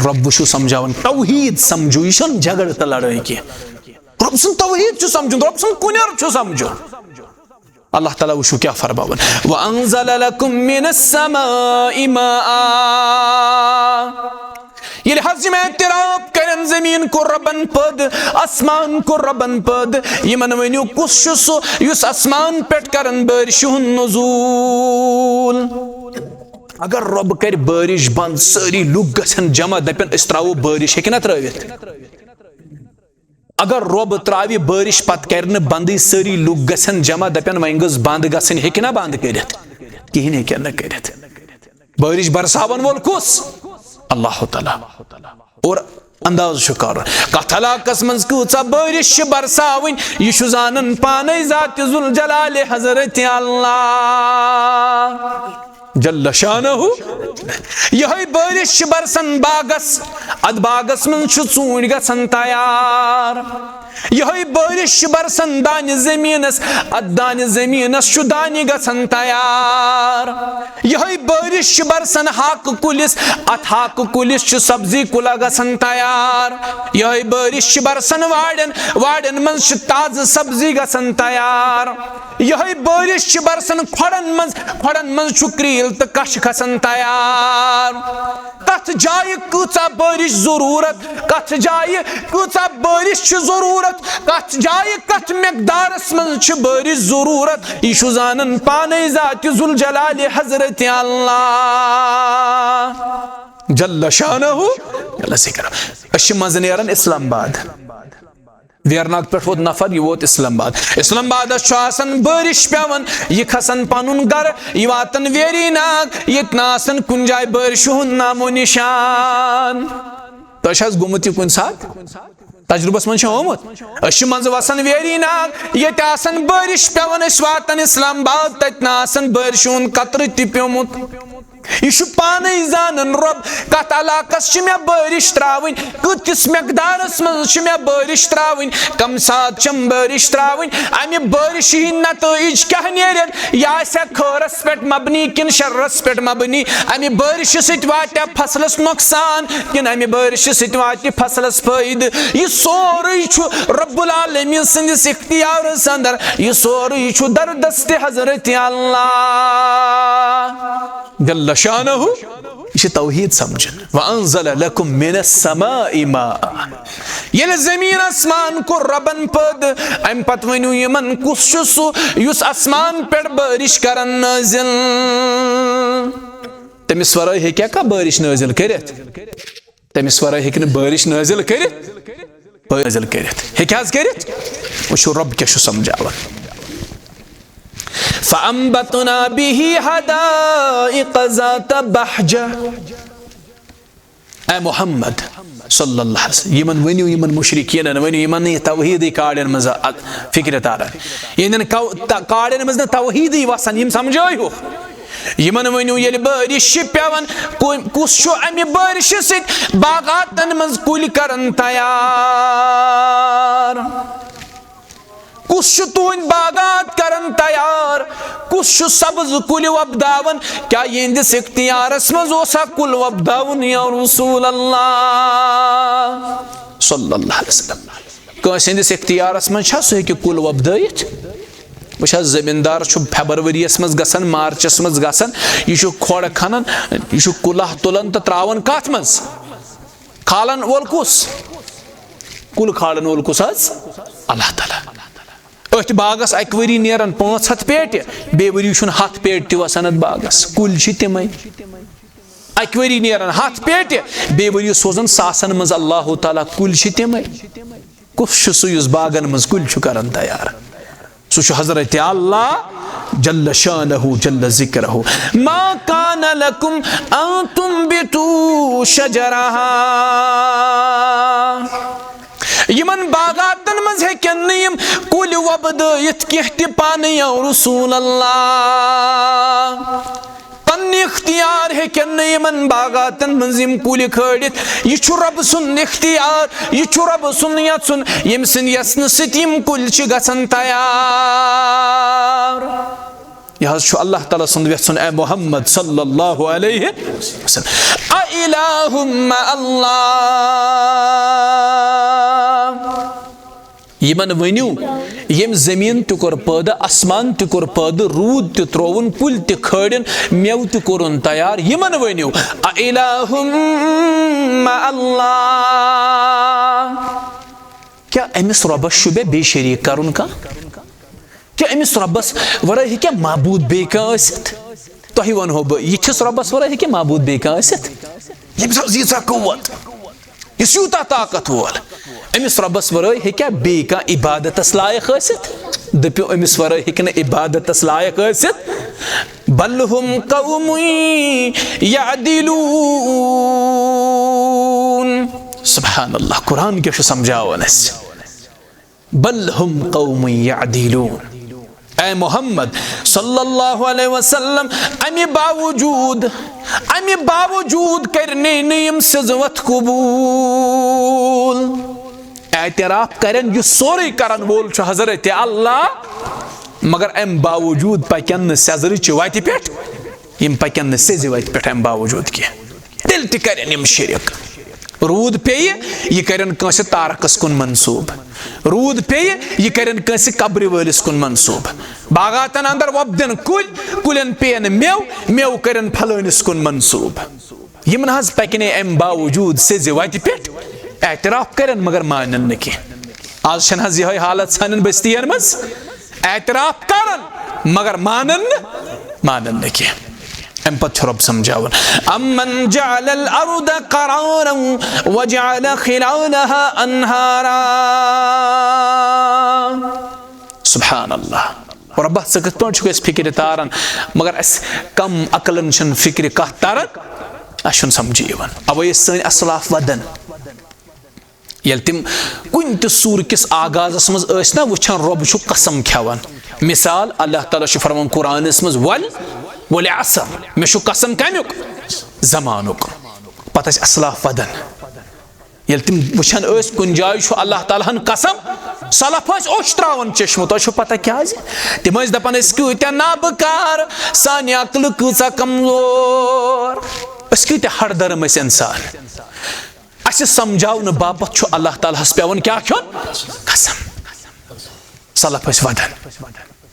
رۄب چھُ سمجھاوان، توحیٖد سمجھو، یہِ چھُنہٕ جھگڑٕ تہٕ لڑٲے کینٛہہ۔ رۄب سُنٛد توحیٖد چھُ سمجھُن، رۄب سُنٛد کُنٮ۪ر چھُ سمجھُن۔ اللہ تعالیٰ وٕچھِو کیٛاہ فرماوان، "وَأَنزَلَ لَكُم مِّنَ السَّمَاءِ مَاءً۔" ییٚلہِ حظ یِم اعتراف کرن، زٔمیٖن کوٚر رۄبن پٲدٕ، آسمان کوٚر رۄبن پٲدٕ، یِمن ؤنِو، کُس چھُ سُہ یُس آسمان پٮ۪ٹھ کرن بٲرِشہِ ہُنٛد نزوٗل؟ اگر رۄب کرِ بٲرِش بنٛد، سٲری لُکھ گژھن جمع، دپن، "أسۍ ترٛاوو بٲرِش"، ہیٚکہِ نا ترٲوِتھ؟ اگر رۄب ترٛاوِ بٲرِش، پتہٕ کرِ نہٕ بندٕے، سٲری لُکھ گژھن جمع، دپن، "وۄنۍ گٔژھ بند گژھٕنۍ"، ہیٚکہِ نا بند کٔرِتھ؟ کِہیٖنۍ ہیٚکہِ نہٕ کٔرِتھ۔ بٲرِش برساون وول کُس؟ اللہ تعالیٰ۔ اور انداز چھُ کرُن، کتھ علاقس منٛز کۭژاہ بٲرِش چھِ برساوٕنۍ، یہِ چھُ زانان پانے ذات ذوالجلال حضرت اللہ جل شانہ۔ یِہوٚے بٲرِش چھِ برسان باغس، اتھ باغس منٛز چھُ ژوٗنٛٹھۍ گژھان تیار۔ یِہوٚے بٲرِش چھِ برسان دانہِ زٔمیٖنس، اتھ دانہِ زٔمیٖنس چھُ دانہِ گژھان تیار۔ یِہوٚے بٲرِش چھِ برسان ہاکہٕ کُلِس، اتھ ہاکہٕ کُلِس چھُ سبزی کُلہ گژھان تیار۔ یِہوٚے بٲرِش چھِ برسان وارٮ۪ن، وارٮ۪ن منٛز چھِ تازٕ سبزی گژھان تیار۔ یِہوٚے بٲرِش چھِ برسان کھۄڈن منٛز، کھۄڈن منٛز چھُ کریٖل تہٕ کچھ کھسان تیار۔ کتھ جایہِ کۭژاہ بٲرِش ضروٗرت، کتھ جایہِ کۭژاہ بٲرِش چھِ ضروٗرت، کتھ جایہِ کتھ مقدارس منٛز چھِ بٲرِش ضروٗرت، یہِ چھُ زانان پانے ذات ذوالجلال حضرت اللہ جل شانہ۔ جل ذکر۔ أسۍ چھِ منٛزٕ نیران اسلام آباد۔ ویرناگ پٮ۪ٹھ ووت نفر، یہِ ووت اسلام آباد۔ اسلام آبادس چھُ آسان بٲرِش پٮ۪وان، یہِ کھسان پنُن گرٕ، یہِ واتان ویری ناگ، ییٚتہِ نہٕ آسان کُنہِ جایہِ بٲرِشہِ ہُنٛد نام و نشان۔ تۄہہِ چھا حظ گوٚمُت یہِ کُنہِ ساتہٕ؟ تجرُبس منٛز چھا آمُت؟ أسۍ چھِ منٛزٕ وسان ویری ناگ، ییٚتہِ آسان بٲرِش پٮ۪وان، أسۍ واتان اسلام آباد، تتہِ نہٕ آسان بٲرِشہِ ہُنٛد قطرٕ تہِ پیوٚمُت۔ یہِ چھُ پانے زانان رۄب، کتھ علاقس چھِ مےٚ بٲرِش ترٛاوٕنۍ، کۭتِس مقدارس منٛز چھِ مےٚ بٲرِش ترٛاوٕنۍ، کم ساتہٕ چھم بٲرِش ترٛاوٕنۍ، امہِ بٲرِشہِ ہٕنٛدۍ نتٲیج کیٛاہ نیرن، یہِ آسیا خٲرس پٮ۪ٹھ مبنی کِنہٕ شرس پٮ۪ٹھ مبنی، امہِ بٲرِشہِ سۭتۍ واتیا فصلس نۄقصان کِنہٕ امہِ بٲرِشہِ سۭتۍ واتہِ فصلس فٲیدٕ، یہِ سورُے چھُ رب العالمین سٕنٛدِس اختیارس اندر، یہِ سورُے چھُ در دست حضرت اللہ جل شانہ۔ یہِ چھِ توحید سمجھن۔ "وَأَنزَلَ لَكُم مِّنَ السَّمَاءِ مَاءً۔" ییٚلہِ زٔمیٖن آسمان کوٚر رۄبن پٲدٕ، امہِ پتہٕ ؤنِو یِمن، کُس چھُ سُہ یُس آسمان پٮ۪ٹھ بٲرِش کران نٲزِل؟ تٔمِس ورٲے ہیٚکیٛاہ کانٛہہ بٲرِش نٲزِل کٔرِتھ؟ تٔمِس ورٲے ہیٚکہِ نہٕ بٲرِش نٲزِل کٔرِتھ۔ بٲرِش نٲزِل کٔرِتھ۔ ہیٚکہِ حظ کٔرِتھ؟ وٕچھِو رۄب کیٛاہ چھُ سمجھاوان۔ "فَأَنبَتْنَا بِهِ حَدَائِقَ ذَاتَ بَهْجَةٍ۔" اے محمد صلی اللہ علیہ وسلم، یِمن ؤنِو، یِمن مُشرِکیٖنن ؤنِو، یِمن نہٕ یہِ توحیٖدٕے کاڑٮ۪ن منٛز اَ-، فِکرِ تَران، یِہِنٛدٮ۪ن کو-، تہ-، کاڑٮ۪ن منٛز نہٕ توحیٖدٕے وَسان، یِم سمجھٲیہُکھ۔ یِمن ؤنِو، ییٚلہِ بٲرِش چھِ پٮ۪وان، کُ-، کُس چھُ اَمہِ بٲرِشہِ سۭتۍ باغاتن منٛز کُلۍ کران تیار؟ کُس چھُ تُہنٛدۍ باغات کران تیار؟ کُس چھُ سبز کُلۍ وۄپداوان؟ کیٛاہ یِہنٛدِس اختیارس منٛز اوسا کُل وۄپداوُن یا رسول اللہ صلی اللہ علیہ وسلم؟ کٲنٛسہِ ہٕنٛدِس اختیارس منٛز چھا سُہ ہیٚکہِ کُل وۄپدٲیِتھ؟ وٕچھ حظ، زٔمیٖندار چھُ فیبرؤریَس منٛز گژھان، مارچَس منٛز گژھان، یہِ چھُ کھۄڑ کھنان، یہِ چھُ کُلہ تُلان تہٕ ترٛاوان کَتھ منٛز؟ کھالن وول کُس؟ کُل کھالن وول کُس حظ؟ اللہ تعالیٰ۔ أتھۍ باغس اَکہِ ؤری نیران پانٛژھ ہَتھ پیٹہِ، بیٚیہِ ؤری چھُنہٕ ہَتھ پیٹہِ تہِ وَسان اَتھ باغس۔ کُلۍ چھِ تِمَے۔ اَکہِ ؤری نیران ہَتھ پیٹہِ، بیٚیہِ ؤری سوزان ساسن منٛز اللہ تعالیٰ۔ کُلۍ چھِ تِمَے۔ کُس چھُ سُہ یُس باغن منٛز کُلۍ چھُ کران تیار؟ سُہ چھُ حضرت اللہ جل شانہ جل ذکرہ۔ "ما کان لکم ان تنبتوا شجرہا۔" یِمن باغاتن منٛز ہیٚکن نہٕ یِم کُلۍ وۄپدٲیِتھ کینٛہہ تہِ پانہٕ یا رسول اللہ۔ پننہِ اختیار ہیٚکن نہٕ یِمن باغاتن منٛز یِم کُلۍ کھٲلِتھ۔ یہِ چھُ رۄب سُنٛد اختیار، یہِ چھُ رۄب سُنٛد یژھُن، ییٚمہِ سٕنٛدِ یژھنہٕ سۭتۍ یِم کُلۍ چھِ گژھان تیار۔ یہِ حظ چھُ اللہ تعالیٰ سُنٛد یژھُن، اے محمد صلی اللہ علیہ وسلم۔ اَإِلَٰهٌ مَّعَ اللَّهِ۔ یِمن ؤنِو، ییٚمۍ زٔمیٖن تہِ کوٚر پٲدٕ، آسمان تہِ کوٚر پٲدٕ، روٗد تہِ ترٛووُن، کُلۍ تہِ کھٲڑِن، مٮ۪وٕ تہِ کوٚرُن تیار، یِمن ؤنِو، "أإله مع الله؟" کیٛاہ أمِس رۄبس چھُ بیٚیہِ شریٖک کرُن کانٛہہ؟ کیٛاہ أمِس رۄبس ورٲے ہیٚکیٛاہ معبوٗد بیٚیہِ کانٛہہ ٲسِتھ؟ تۄہہِ ونہو بہٕ، یِتھِس رۄبس ورٲے ہیٚکیٛاہ معبوٗد بیٚیہِ کانٛہہ ٲسِتھ؟ ییٚمِس حظ ییٖژاہ قوت، یُس یوٗتاہ طاقتور، أمِس رۄبس ورٲے ہیٚکیٛاہ بیٚیہِ کانٛہہ عبادتس لایق ٲسِتھ؟ دٔپِو، أمِس ورٲے ہیٚکہِ نہٕ عبادتس لایق ٲسِتھ۔ "بل هم قوم يعدلون۔" سبحان اللہ، قرآن کیٛاہ چھُ سمجھاوان اَسہِ؟ "بل هم قوم يعدلون۔" اے محمد صلی اللہ علیہ وسلم، امہِ باوجود، امہِ باوجود کرنے نہٕ یِم سیٚزٕ وتھ قبول۔ اعتراف کرن، یہِ سورُے کرن وول چھُ حضرت اللہ، مگر امہِ باوجود پکن نہٕ سیٚزرٕچہِ وتہِ پٮ۪ٹھ، یِم پکن نہٕ سیٚزِ وتہِ پٮ۪ٹھ امہِ باوجود کینٛہہ۔ تیٚلہِ تہِ کرن یِم شرک۔ روٗد پیٚیہِ، یہِ کرن کٲنٛسہِ تارکس کُن منسوٗب۔ روٗد پیٚیہِ، یہِ کرن کٲنٛسہِ قبرِ وٲلِس کُن منسوٗب۔ باغاتن اندر وۄپدن کُلۍ، کُلٮ۪ن پیٚین مٮ۪وٕ، مٮ۪وٕ کرن پھلٲنِس کُن منسوٗب۔ یِم نہٕ حظ پکنہِ امہِ باوجود سیٚزِ وتہِ پٮ۪ٹھ، اعتراف کرن مگر مانن نہٕ کینٛہہ۔ آز چھنہٕ حظ یِہے حالت سانٮ۪ن بستین منٛز؟ اعتراف کرن مگر مانن نہٕ، مانن نہٕ کینٛہہ۔ امہِ پتہٕ چھُ رۄب سمجھاوان، "أَمَّنْ جَعَلَ الْأَرْضَ قَرَارًا وَجَعَلَ خِلَالَهَا أَنْهَارًا۔" سبحان اللہ۔ رۄبہ، ژٕ کِتھ پٲٹھۍ چھُکھ اَسہِ فِکرِ تاران، مگر اَسہِ کم عقلن چھنہٕ فِکرِ کتھ تران، اَسہِ چھُنہٕ سمجھی یِوان۔ اوے ٲسۍ سٲنۍ اسلاف ودان۔ ییٚلہِ تِم کُنہِ تہِ سوٗرٕ کِس آغازس منٛز ٲسۍ نا وٕچھان، رۄب چھُ قسم کھٮ۪وان۔ مثال، اللہ تعالیٰ چھُ فرمان قرآنس منٛز، "وَل، وَلْعَصْرِ"، مےٚ چھُ قسم کمیُک؟ زمانُک۔ پتہٕ ٲسۍ اسلاف ودان۔ ییٚلہِ تِم وٕچھان ٲسۍ کُنہِ جایہِ چھُ اللہ تعالیٰ ہن قسم، سلف ٲسۍ اوٚش تراوان چشمہٕ۔ تۄہہِ چھو پتہ کیازِ؟ تِم ٲسۍ دپان، "أسۍ کۭتیاہ نابکار، سانہِ عقلہٕ کۭژاہ کمزور، أسۍ کۭتیاہ ہڑدرم ٲسۍ انسان۔" اسہِ سمجھاونہٕ باپتھ چھُ اللہ تعالیٰ ہس پٮ۪وان کیٛاہ کھیوٚن؟ قسم۔ سلف ٲسۍ ودان۔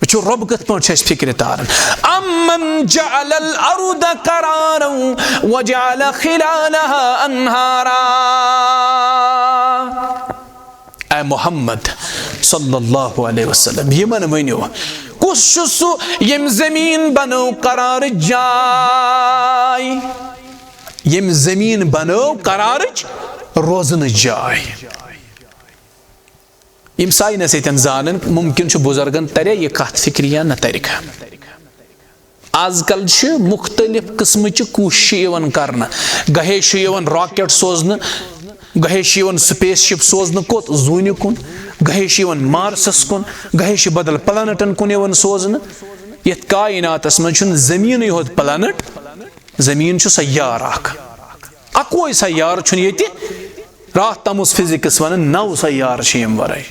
وٕچھِو، رۄب کِتھ پٲٹھۍ چھُ اَسہِ فِکرِ تاران۔ "أَمَّنْ جَعَلَ الْأَرْضَ قَرَارًا وَجَعَلَ خِلَالَهَا أَنْهَارًا۔" اے محمد صلی اللہ علیہ وسلم، یِمن ؤنِو، کُس چھُ سُہ ییٚمۍ زٔمیٖن بنٲو قرارٕچ جاے؟ ییٚمۍ زٔمیٖن بنٲو قرارٕچ، روزنٕچ جاے۔ یِم ساینس ییٚتٮ۪ن زانن، ممکن چھُ بُزرگن ترِ یہِ کتھ فِکرِ یا نہ ترِ۔ آز کل چھِ مُختٔلِف قٕسمٕچہِ کوٗششہِ یِوان کرنہٕ۔ گاہے چھُ یِوان راکٹ سوزنہٕ، گاہے چھُ یِوان سپیس شپ سوزنہٕ کوٚت؟ زوٗنہِ کُن۔ گاہے چھُ یِوان مارسس کُن، گاہے چھُ بدل پلانٹن کُن یِوان سوزنہٕ۔ یتھ کائناتس منٛز چھُنہٕ زٔمیٖنٕے ہوت پلانٹ، زٔمیٖن چھُ سیارٕ اکھ۔ اکوے سیارٕ چھُنہٕ ییٚتہِ۔ راتھ تام اوس فزکس ونان، نو سیارٕ چھِ ییٚمہِ ورٲے۔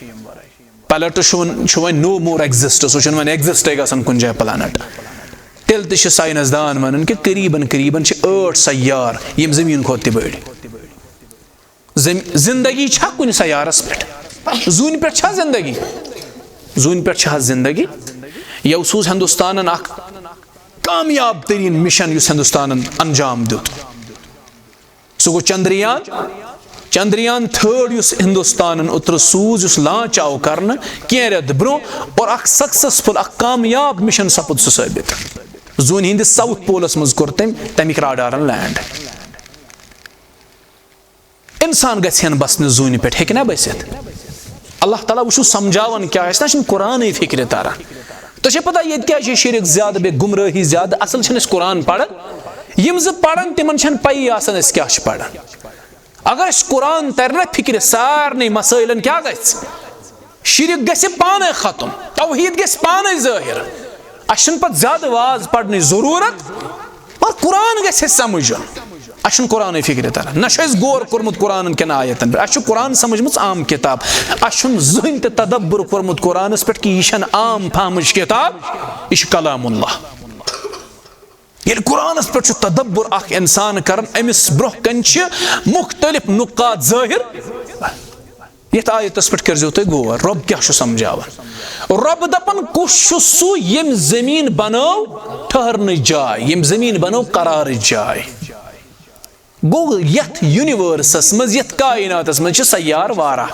پلانٹس چھُ وۄنۍ، چھُ وۄنۍ no more exist، سُہ چھُنہٕ وۄنۍ ایگزسٹے گژھان کُنہِ جایہِ پلانٹ۔ تیٚلہِ تہِ چھِ ساینس دان ونان کہِ قریباً قریباً چھِ ٲٹھ سیارٕ، یِم زٔمیٖن کھۄتہٕ تہِ بٔڑۍ۔ زم-، زندگی چھا کُنہِ سیارس پٮ۪ٹھ؟ زوٗنہِ پٮ۪ٹھ چھا زندگی؟ زوٗنہِ پٮ۪ٹھ چھا حظ زندگی؟ یَوٕ سوٗز ہندوستانن اکھ کامیاب تریٖن مشن، یُس ہندوستانن انجام دیُت۔ سُہ گوٚو چندریان، چندریان تھٲڈ، یُس ہندوستانن اوترٕ سوٗز، یُس لانچ آو کرنہٕ کینٛہہ رٮ۪تھ برونٛہہ، اور اکھ سکسیسفل، اکھ کامیاب مشن سپُد سُہ ثٲبت۔ زوٗنہِ ہٕنٛدِس ساؤتھ پولس منٛز کوٚر تٔمۍ تمیُک راڈارن لینڈ۔ انسان گژھِ ہن بسنہِ زوٗنہِ پٮ۪ٹھ، ہیٚکہِ نا بٔسِتھ؟ اللہ تعالیٰ وٕچھِو سمجھاوان کیٛاہ آسہِ، نہ چھُنہٕ قرآنٕے فِکرِ تران۔ تۄہہِ چھےٚ پتہ ییٚتہِ کیٛازِ چھِ شرک زیادٕ، بیٚیہِ گمرٲہی زیادٕ؟ اصل چھِنہٕ أسۍ قرآن پران، یِم زٕ پران تِمن چھَنہٕ پَیی آسان أسۍ کیٛاہ چھِ پران۔ اگر اَسہِ قرآن ترِ نہ فِکرِ، سارنٕے مسٲیلن کیٛاہ گژھِ؟ شرک گژھِ پانے ختم، توحید گژھِ پانے ظٲہر۔ اَسہِ چھُنہٕ پتہٕ زیادٕ واز پرنٕچ ضروٗرت، مگر قرآن گژھِ اَسہِ سمجھُن۔ اَسہِ چھُنہٕ قرآنٕے فِکرِ تران، نہ چھُ اَسہِ غور کوٚرمُت قرآنن کٮ۪ن آیتن پٮ۪ٹھ۔ اَسہِ چھُ قرآن سمجھمٕژ عام کِتاب، اَسہِ چھُنہٕ زٕہٕنۍ تہِ تدبر کوٚرمُت قرآنس پٮ۪ٹھ کہِ یہِ چھَنہٕ عام فہمٕچ کِتاب، یہِ چھُ کلام اللہ۔ ییٚلہِ قرآنس پٮ۪ٹھ چھُ تدبر اکھ انسان کران، أمِس برونٛہہ کنہِ چھِ مُختٔلِف نُقاط ظٲہِر۔ یتھ آیتس پٮ۪ٹھ کٔرزیو تُہۍ غور، رۄب کیٛاہ چھُ سمجھاوان؟ رۄب دپان، کُس چھُ سُہ ییٚمۍ زٔمیٖن بنٲو ٹھہرنٕچ جاے، ییٚمۍ زٔمیٖن بنٲو قرارٕچ جاے؟ گوٚو، یتھ یونیورسس منٛز، یتھ کائناتس منٛز چھِ سیارٕ واریاہ،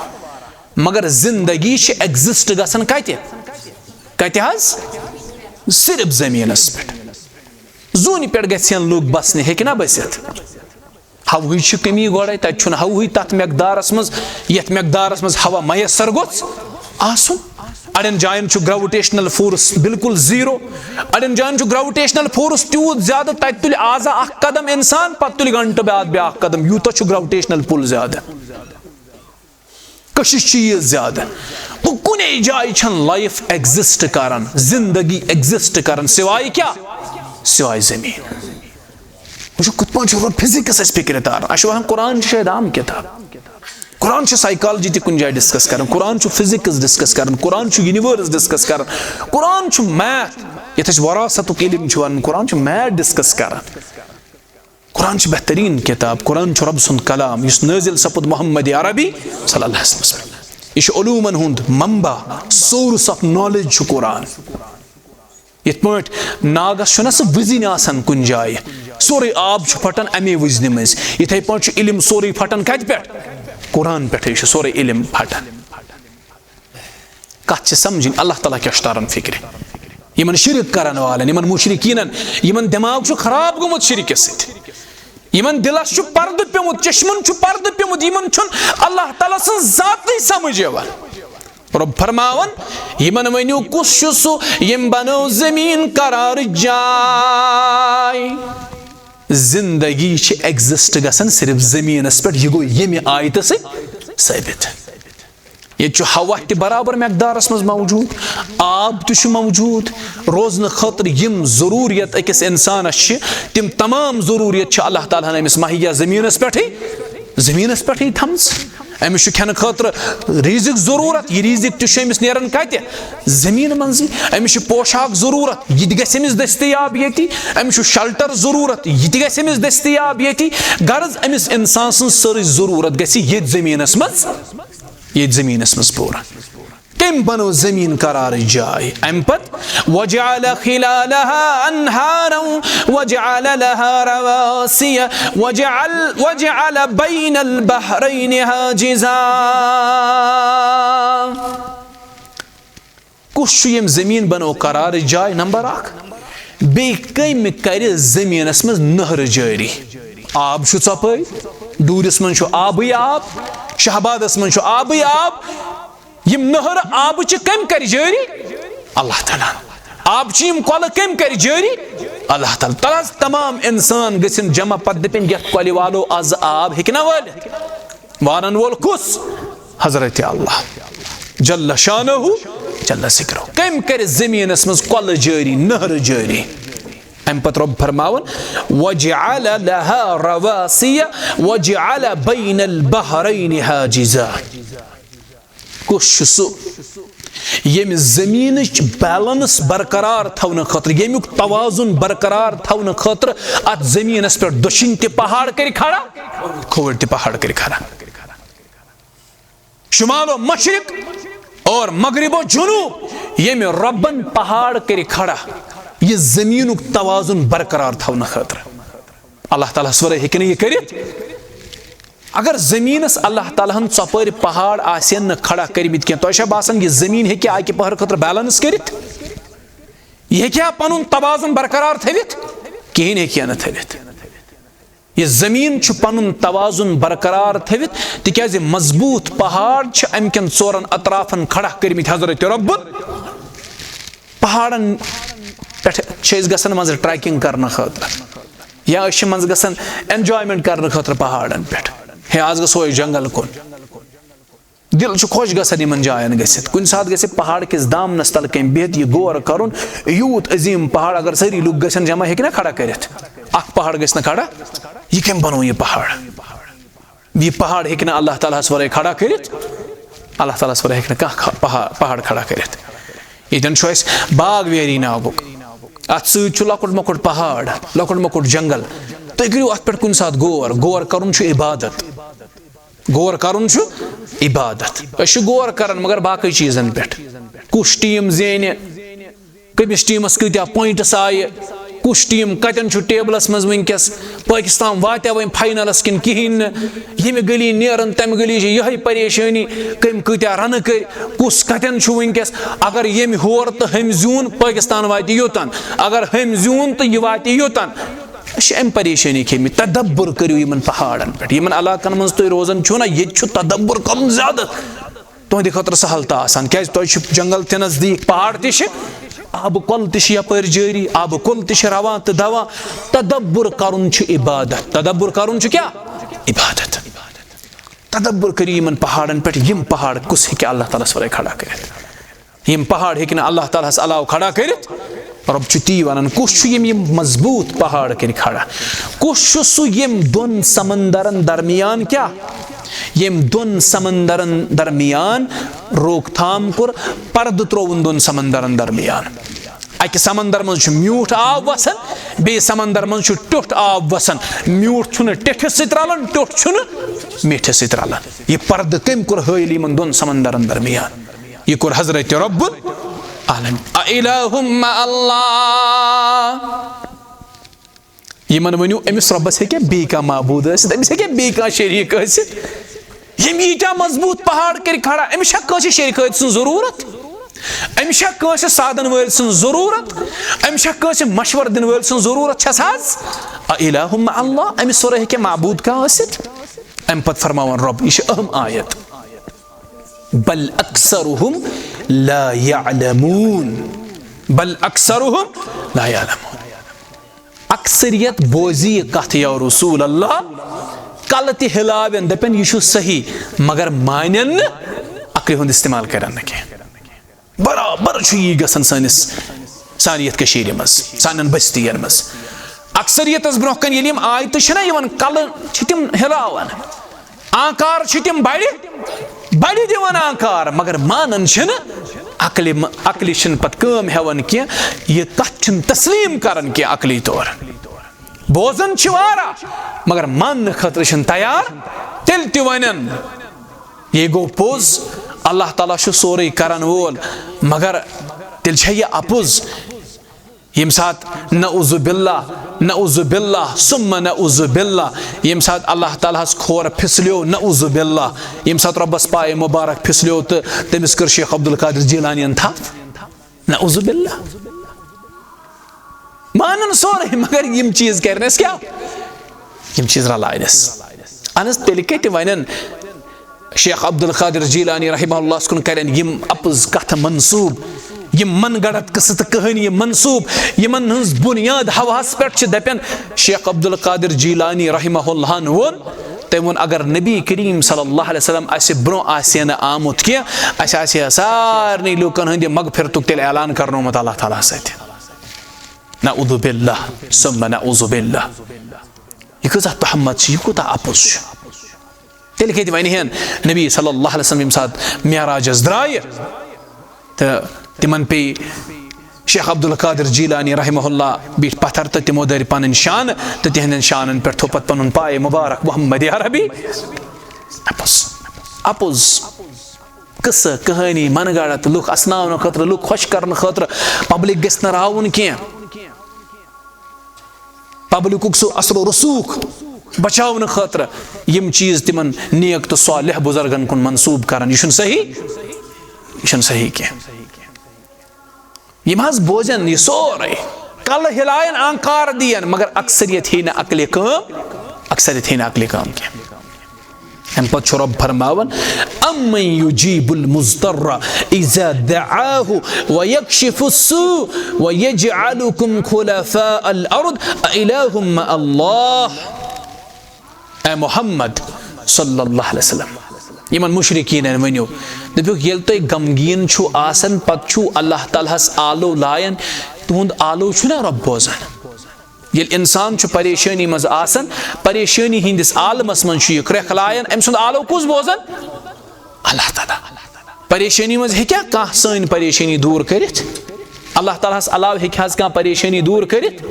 مگر زندگی چھِ ایگزسٹ گژھان کتہِ؟ کتہِ حظ؟ صرف زٔمیٖنس پٮ۪ٹھ۔ زوٗنہِ پٮ۪ٹھ گژھن لُکھ بسنہِ، ہیٚکہِ نا بٔسِتھ؟ ہوہٕچ چھِ کمی گۄڈَے، تَتہِ چھُنہٕ ہوہٕے تَتھ مقدارَس منٛز، یَتھ مقدارَس منٛز ہوا میسر گوٚژھ آسُن۔ اَڑٮ۪ن جایَن چھُ گریویٹیشنل فورس بالکل زیٖرو، اَڑٮ۪ن جایَن چھُ گریویٹیشنل فورس تیوٗت زیادٕ، تَتہِ تُلہِ آزا اَکھ قدم اِنسان، پَتہٕ تُلہِ گھنٹہٕ بعد بیٛاکھ قدم، یوٗتاہ چھُ گریویٹیشنل پُل زیادٕ۔ کشش چیز زیادٕ۔ گوٚو، کُنے جایہِ چھَنہٕ لایف ایگزسٹ کران، زندگی ایگزسٹ کران، سوائے کیا؟ سوائے زمین۔ وٕچھو، کِتھ پٲٹھۍ چھُ رۄب فزکس اَسہِ فکرِ تاران۔ اَسہِ چھُ وَنان، قرآن چھِ شاید عام کِتاب۔ قرآن چھُ سائیکالجی تہِ کُنہِ جایہِ ڈسکس کران، قرآن چھُ فزکس ڈسکس کران، قرآن چھُ یونیورس ڈسکس کران، قرآن چھُ میتھ، یَتھ أسۍ وراثتُک علم چھِ وَنان، قرآن چھُ میتھ ڈسکس کران۔ قرآن چھِ بہتریٖن کِتاب، قرآن چھُ رۄب سُنٛد کلام، یُس نٲزِل سپُد محمد عربی صلی اللہ علیہ وسلمس پٮ۪ٹھ۔ یہِ چھُ علوٗمن ہُنٛد منبع، source of knowledge چھُ قرآن۔ یِتھ پٲٹھۍ ناگس چھُنہ سُہ وٕزِنۍ آسان کُنہِ جایہِ، سورُے آب چھُ پھٹان اَمے وٕزنہِ مٔنٛزۍ، یِتھَے پٲٹھۍ چھُ علم سورُے پھٹان کَتہِ پٮ۪ٹھ؟ قرآن پٮ۪ٹھٕے چھُ سورُے علم پھٹان۔ کتھ چھِ سمجھٕنۍ، اللہ تعالیٰ کیٛاہ چھُ تاران فکرِ؟ یِمن شرک کرن والٮ۪ن، یِمن مشرکیٖنن، یِمن دٮ۪ماغ چھُ خراب گوٚمُت شرکہِ سۭتۍ، یِمن دِلس چھُ پردٕ پیوٚمُت، چشمن چھُ پردٕ پیوٚمُت، یِمن چھُنہٕ اللہ تعالیٰ سٕنٛز ذاتٕے سمجھ یِوان۔ رۄب فرماوان، یِمن ؤنِو، کُس چھُ سُہ ییٚمۍ بنٲو زٔمیٖن قرارٕچ جاے؟ زندگی چھِ ایگزسٹ گژھان صرف زٔمیٖنس پٮ۪ٹھ، یہِ گوٚو ییٚمہِ آیتہٕ سۭتۍ ثٲبت۔ ییٚتہِ چھُ ہوا تہِ برابر مقدارس منٛز موجود، آب تہِ چھُ موجود۔ روزنہٕ خٲطرٕ یِم ضروٗریت أکِس انسانس چھِ، تِم تمام ضروٗریت چھِ اللہ تعالیٰ ہن أمِس مہیا زٔمیٖنس پٮ۪ٹھٕے، زٔمیٖنس پٮ۪ٹھٕے تھٲمژٕ۔ أمِس چھُ کھٮ۪نہٕ خٲطرٕ ریٖزِک ضروٗرت، یہِ ریٖزِک تہِ چھُ أمِس نیران کتہِ؟ زٔمیٖنہِ منٛزٕے۔ أمِس چھُ پوشاک ضروٗرت، یہِ تہِ گژھِ أمِس دٔستیاب ییٚتی۔ أمِس چھُ شلٹر ضروٗرت، یہِ تہِ گژھِ أمِس دٔستیاب ییٚتی۔ غرض، أمِس انسان سٕنٛز سٲرٕے ضروٗرت گژھِ ییٚتھۍ زٔمیٖنس منٛز، ییٚتھۍ زٔمیٖنس منٛز پوٗرٕ۔ کٔمۍ بنٲو زٔمیٖن قرارٕچ جاے؟ اَمہِ پتہٕ، وجعل خلالها انہارا وجعل لها رواسی وجعل وجعل بین البحرین حاجزا۔ کُس چھُ ییٚمۍ زٔمیٖن بنٲو قرارٕچ جاے؟ نمبر اکھ۔ بیٚیہِ کٔمۍ کرِ زٔمیٖنس منٛز نہرٕ جٲری؟ آب چھُ ژۄپٲرۍ، ڈوٗرِس منٛز چھُ آبٕے آب، شہبادس منٛز چھُ آبٕے آب۔ یِم نہرٕ آبہٕ چھِ کٔمۍ کرِ جٲری؟ اللہ تعالیٰ۔ آب چھِ یِم کۄلہٕ کٔمۍ کرِ جٲری؟ اللہ تعالیٰ۔ تَلہٕ حظ تمام انسان گٔژھِن جمع، پتہٕ دٔپِنۍ، یَتھ کۄلہِ والو، از آب ہیٚکہِ نہ وٲلِتھ؟ وارن وول کُس؟ حضرت اللہ جل شانہ جل ذکرہ۔ کٔمۍ کرِ زٔمیٖنس منٛز کۄلہٕ جٲری، نہرٕ جٲری؟ اَمہِ پتہٕ رۄب فرماوان، وجعل لها رواسی وجعل بین البحرین حاجزا۔ کُس چھُ سُہ ییٚمہِ زٔمیٖنٕچ بیلنس برقرار تھاونہٕ خٲطرٕ، ییٚمیُک توازن برقرار تھاونہٕ خٲطرٕ اتھ زٔمیٖنس پٮ۪ٹھ دٔچھِنۍ تہِ پہاڑ کٔرۍ کھڑا، کھووٕرۍ تہِ پہاڑ کٔرۍ کھڑا، شمال و مشرق اور مغرب و جنوب، ییٚمہِ رۄبن پہاڑ کٔرۍ کھڑا، یہِ زٔمیٖنُک توازن برقرار تھاونہٕ خٲطرٕ؟ اللہ تعالیٰ ہس ورٲے ہیٚکہِ نہٕ یہِ کٔرِتھ۔ اگر زٔمیٖنس اللہ تعالیٰ ہن ژۄپٲرۍ پہاڑ آسہِ ہن نہٕ کھڑا کٔرمٕتۍ کینٛہہ، تۄہہِ چھا باسان یہِ زٔمیٖن ہیٚکہِ اکہِ پہرٕ خٲطرٕ بیلنس کٔرِتھ؟ یہِ ہیٚکہِ ہا پنُن توازن برقرار تھٲوِتھ؟ کِہیٖنۍ ہیٚکہِ ہا نہٕ تھٲوِتھ۔ یہِ زٔمیٖن چھُ پنُن توازن برقرار تھٲوِتھ، تِکیازِ مضبوٗط پہاڑ چھِ امہِ کٮ۪ن ژورن اطرافن کھڑا کٔرمٕتۍ حضرت رۄبن۔ پہاڑن پٮ۪ٹھ چھِ أسۍ گژھان منٛزٕ ٹریکنگ کرنہٕ خٲطرٕ، یا أسۍ چھِ منٛزٕ گژھان انجوائمنٹ کرنہٕ خٲطرٕ پہاڑن پٮ۪ٹھ۔ ہے، آز گژھو أسۍ جنگل کُن۔ دل چھُ خۄش گژھان یِمن جاین گٔژھِتھ۔ کُنہِ ساتہٕ گژھِ پہاڑ کِس دامنس تل کٔمۍ بِہِتھ یہِ غور کرُن، یوٗت عظیٖم پہاڑ اگر سٲری لُکھ گژھن جمع، ہیٚکہِ نا کھڑا کٔرِتھ؟ اکھ پہاڑ گژھِ نہٕ کھڑا، یہِ کٔمۍ بنوو یہِ پہاڑ؟ یہِ پہاڑ ہیٚکہِ نہٕ اللہ تعالیٰ ہس ورٲے کھڑا کٔرِتھ۔ اللہ تعالیٰ ہس ورٲے ہیٚکہِ نہٕ کانٛہہ کھا-، پہا-، پہاڑ کھڑا کٔرِتھ۔ ییٚتٮ۪ن چھُ اَسہِ باغ ویری ناوُک، اَتھ سۭتۍ چھُ لۄکُٹ مۄکُٹ پہاڑ، لۄکُٹ مۄکُٹ جنگل۔ تُہۍ کٔرِو اَتھ پٮ۪ٹھ کُنہِ ساتہٕ غور۔ غور کرُن چھُ عبادت۔ غور کرُن چھُ عبادت۔ أسۍ چھِ غور کران مگر باقٕے چیٖزن پٮ۪ٹھ، کُس ٹیٖم زینہِ، کٔمِس ٹیٖمَس کۭتیٛاہ پوینٹس آیہِ، کُس ٹیٖم کَتٮ۪ن چھُ ٹیبلَس منٛز وٕنکیٚس، پٲکِستان واتیٛا وۄنۍ فاینَلَس کِنہٕ کِہیٖنۍ نہٕ، ییٚمہِ گٔلی نیرَن تَمہِ گٔلی چھِ یِہوٚے پریشٲنی، کٔمۍ کۭتیٛاہ رَنہٕ کٔرۍ، کُس کَتٮ۪ن چھُ وٕنکیٚس۔ اگر ییٚمہِ ہور تہٕ ہُمہِ زیوٗن، پٲکِستان واتہِ یوٚتَن، اگر ہُمہِ زیوٗن تہٕ یہِ واتہِ یوٚتَن۔ أسۍ چھِ اَمہِ پریشٲنی کھیٚمٕتۍ۔ تدبر کٔرِو یِمَن پہاڑَن پٮ۪ٹھ، یِمَن علاقَن منٛز تُہۍ روزان چھِو نہ، ییٚتہِ چھُ تدبر کَرُن زیادٕ۔ تُہنٛدِ خٲطرٕ سہل تہٕ آسان، کیازِ تۄہہِ چھُ جنگل تہِ نزدیٖک، پہاڑ تہِ چھِ، آبہٕ کۄل تہِ چھِ یپٲرۍ جٲری، آبہٕ کۄل تہِ چھِ رواں تہٕ دواں۔ تدبر کرُن چھُ عبادت۔ تدبر کرُن چھُ کیٛاہ؟ عبادت۔ تدبر کٔرِو یِمن پہاڑن پٮ۪ٹھ، یِم پہاڑ کُس ہیٚکہِ اللہ تعالیٰ ہس ورٲے کھڑا کٔرِتھ؟ یِم پہاڑ ہیٚکہِ نہٕ اللہ تعالیٰ ہس علاوٕ کھڑا کٔرِتھ۔ رۄب چھُ تی ونان، کُس چھُ یِم، یِم مضبوٗط پہاڑ کٔرۍ کھڑا؟ کُس چھُ سُہ یِم دۄن سمندرن درمیان کیٛاہ؟ ییٚمۍ دۄن سمندرن درمیان روک تھام کوٚر، پردٕ ترٛووُن دۄن سمندرن درمیان۔ اکہِ سمندر منٛز چھُ میوٗٹھ آب وسان، بیٚیہِ سمندر منٛز چھُ ٹیوٚٹھ آب وسان۔ میوٗٹھ چھُنہٕ ٹیٚٹھِس سۭتۍ رلان، ٹیوٚٹھ چھُنہٕ میٖٹھِس سۭتۍ رلان۔ یہِ پردٕ کٔمۍ کوٚر حٲیِل یِمن دۄن سمندرن درمیان؟ یہِ کوٚر حضرت رب العالمین۔ أإله مع الله۔ یِمن ؤنِو، أمِس رۄبس ہیٚکیٛاہ بیٚیہِ کانٛہہ معبوٗد ٲسِتھ؟ أمِس ہیٚکیٛاہ بیٚیہِ کانٛہہ شریٖک ٲسِتھ؟ ییٚمۍ ییٖتیٛاہ مضبوٗط پہاڑ کٔرۍ کھڑا، أمِس چھا کٲنٛسہِ شریٖک سٕنٛز ضروٗرت؟ أمِس چھا کٲنٛسہِ سادن وٲلۍ سٕنٛز ضروٗرت؟ أمِس چھا کٲنٛسہِ مشورٕ دِنہٕ وٲلۍ سٕنٛز ضروٗرت چھَس حظ؟ أإله مع الله، أمِس ورٲے ہیٚکیٛاہ معبوٗد کانٛہہ ٲسِتھ؟ اَمہِ پتہٕ فرماوان رۄب، یہِ چھِ اہم آیت، بل اکثرهم لا يعلمون، بل اکثرهم لا يعلمون۔ اکثریت بوزِ یہِ کتھ یا رسول اللہ، کلہٕ تہِ ہلاون، دپن یہِ چھُ صحیح، مگر مانن نہٕ، عقلہِ ہُنٛد استعمال کرن نہٕ کینٛہہ۔ برابر چھُ یی گژھان سٲنِس، سانہِ یتھ کٔشیٖرِ منٛز، سانٮ۪ن بستین منٛز۔ اکثریتس برونٛہہ کنہِ ییٚلہِ یِم آیتہٕ چھِنہ یِوان، کلہٕ چھِ تِم ہلاوان، آنکار چھِ تِم بڑِ بڑِ دِوان آنکار، مگر مانان چھِنہٕ۔ عقلہِ م-، عقلہِ چھِنہٕ پتہٕ کٲم ہٮ۪وان کینٛہہ، یہِ کتھ چھِنہٕ تسلیٖم کران کینٛہہ عقلی طور۔ بوزان چھِ واریاہ، مگر ماننہٕ خٲطرٕ چھِنہٕ تیار۔ تیٚلہِ تہِ ونن، یے گوٚو پوٚز، اللہ تعالیٰ چھُ سورُے کرن وول، مگر تیٚلہِ چھا یہِ اپُز؟ ییٚمہِ ساتہٕ نعوذ باللہ، نعوذ باللہ، ثم نعوذ باللہ، ییٚمہِ ساتہٕ اللہ تعالیٰ ہس کھور پھسلیو، نعوذ باللہ، ییٚمہِ ساتہٕ رۄبس پایہِ مبارک پھسلیو تہٕ تٔمِس کٔر شیخ عبدالقادر جیلانین تھپھ، نعوذ باللہ۔ مانن سورُے، مگر یِم چیٖز کرنس کیٛاہ؟ یِم چیٖز رلاونس۔ اہن حظ، تیٚلہِ کتہِ ونن شیخ عبدالقادر جیلانی رحمہ اللہ ہس کُن کرن یِم اپُز کتھٕ منسوب، یِم من گڑت قصہٕ تہٕ کہانی منسوب، یِمن ہٕنٛز بنیاد ہوہس پٮ۪ٹھ چھِ۔ دپن شیخ عبدالقادر جیلانی رحمہ اللہ ہن ووٚن، تٔمۍ ووٚن، اگر نبی کریم صلی اللہ علیہ وسلم اسہِ برونٛہہ آسہِ ہے نہٕ آمُت کینٛہہ، اسہِ آسہِ ہے سارنٕے لوٗکن ہٕنٛدِ مغفرتُک تیٚلہِ اعلان کرنومُت اللہ تعالیٰ ہس سۭتۍ۔ نعوذ باللہ، ثم نعوذ باللہ۔ یہِ کۭژاہ تہمت چھِ، یہِ کوٗتاہ اپُز چھُ۔ تیٚلہِ کتہِ ونہِ ہن نبی صلی اللہ علیہ وسلم ییٚمہِ ساتہٕ معراجس درٛایہِ تہٕ تِمن پیٚیہِ شیخ عبدالقادر جیلانی رحمہ اللہ بیٖٹھۍ پتھر تہٕ تِمو دٲرۍ پنٕنۍ شانہٕ تہٕ تِہنٛدٮ۪ن شانن پٮ۪ٹھ تھوٚو پتہٕ پنُن پایہِ مبارک محمد عربی۔ اپُز، اپُز۔ قصہٕ، کہانی، من گڑت، لُکھ اسناونہٕ خٲطرٕ، لُکھ خۄش کرنہٕ خٲطرٕ، پبلک گژھِ نہٕ راوُن کینٛہہ۔ پبلکُک سُہ اثر و رسوخ بچاونہٕ خٲطرٕ یِم چیٖز تِمن نیک تہٕ صالح بُزرگن کُن منسوٗب کران، یہِ چھُنہٕ صحیح، یہِ چھُنہٕ صحیح کینٛہہ۔ یِم حظ بوزن یہِ سورُے، کلہٕ ہِلاین، انکار دِین، مگر اکثریت ہیٚیہِ نہٕ عقلہِ کٲم، اکثریت ہیٚیہِ نہٕ عقلہِ کٲم کینٛہہ۔ اَمہِ پتہٕ چھُ رۄب فرماوان، أَمَّن يُجِيبُ الْمُضْطَرَّ إِذَا دَعَاهُ وَيَكْشِفُ السُّوءَ وَيَجْعَلُكُمْ خُلَفَاءَ الْأَرْضِ أَإِلَٰهٌ مَّعَ اللَّهِ۔ اے محمد صلی اللہ علیہ وسلم، یِمن مُشرِکیٖنن ؤنِو، دٔپِوکھ، ییٚلہِ تُہۍ غمگیٖن چھِو آسان، پتہٕ چھِو اللہ تعالیٰ ہس آلو لایان، تُہُنٛد آلو چھُنہ رۄب بوزان؟ ییٚلہِ اِنسان چھُ پریشٲنی منٛز آسان، پریشٲنی ہٕنٛدِس عالمس منٛز چھُ یہِ کرٛٮ۪کھ لایان، أمۍ سُنٛد آلو کُس بوزان؟ اللہ تعالیٰ۔ پریشٲنی منٛز ہیٚکیٛاہ کانٛہہ سٲنۍ پریشٲنی دوٗر کٔرِتھ؟ اللہ تعالیٰ ہس علاوٕ ہیٚکہِ حظ کانٛہہ پریشٲنی دوٗر کٔرِتھ؟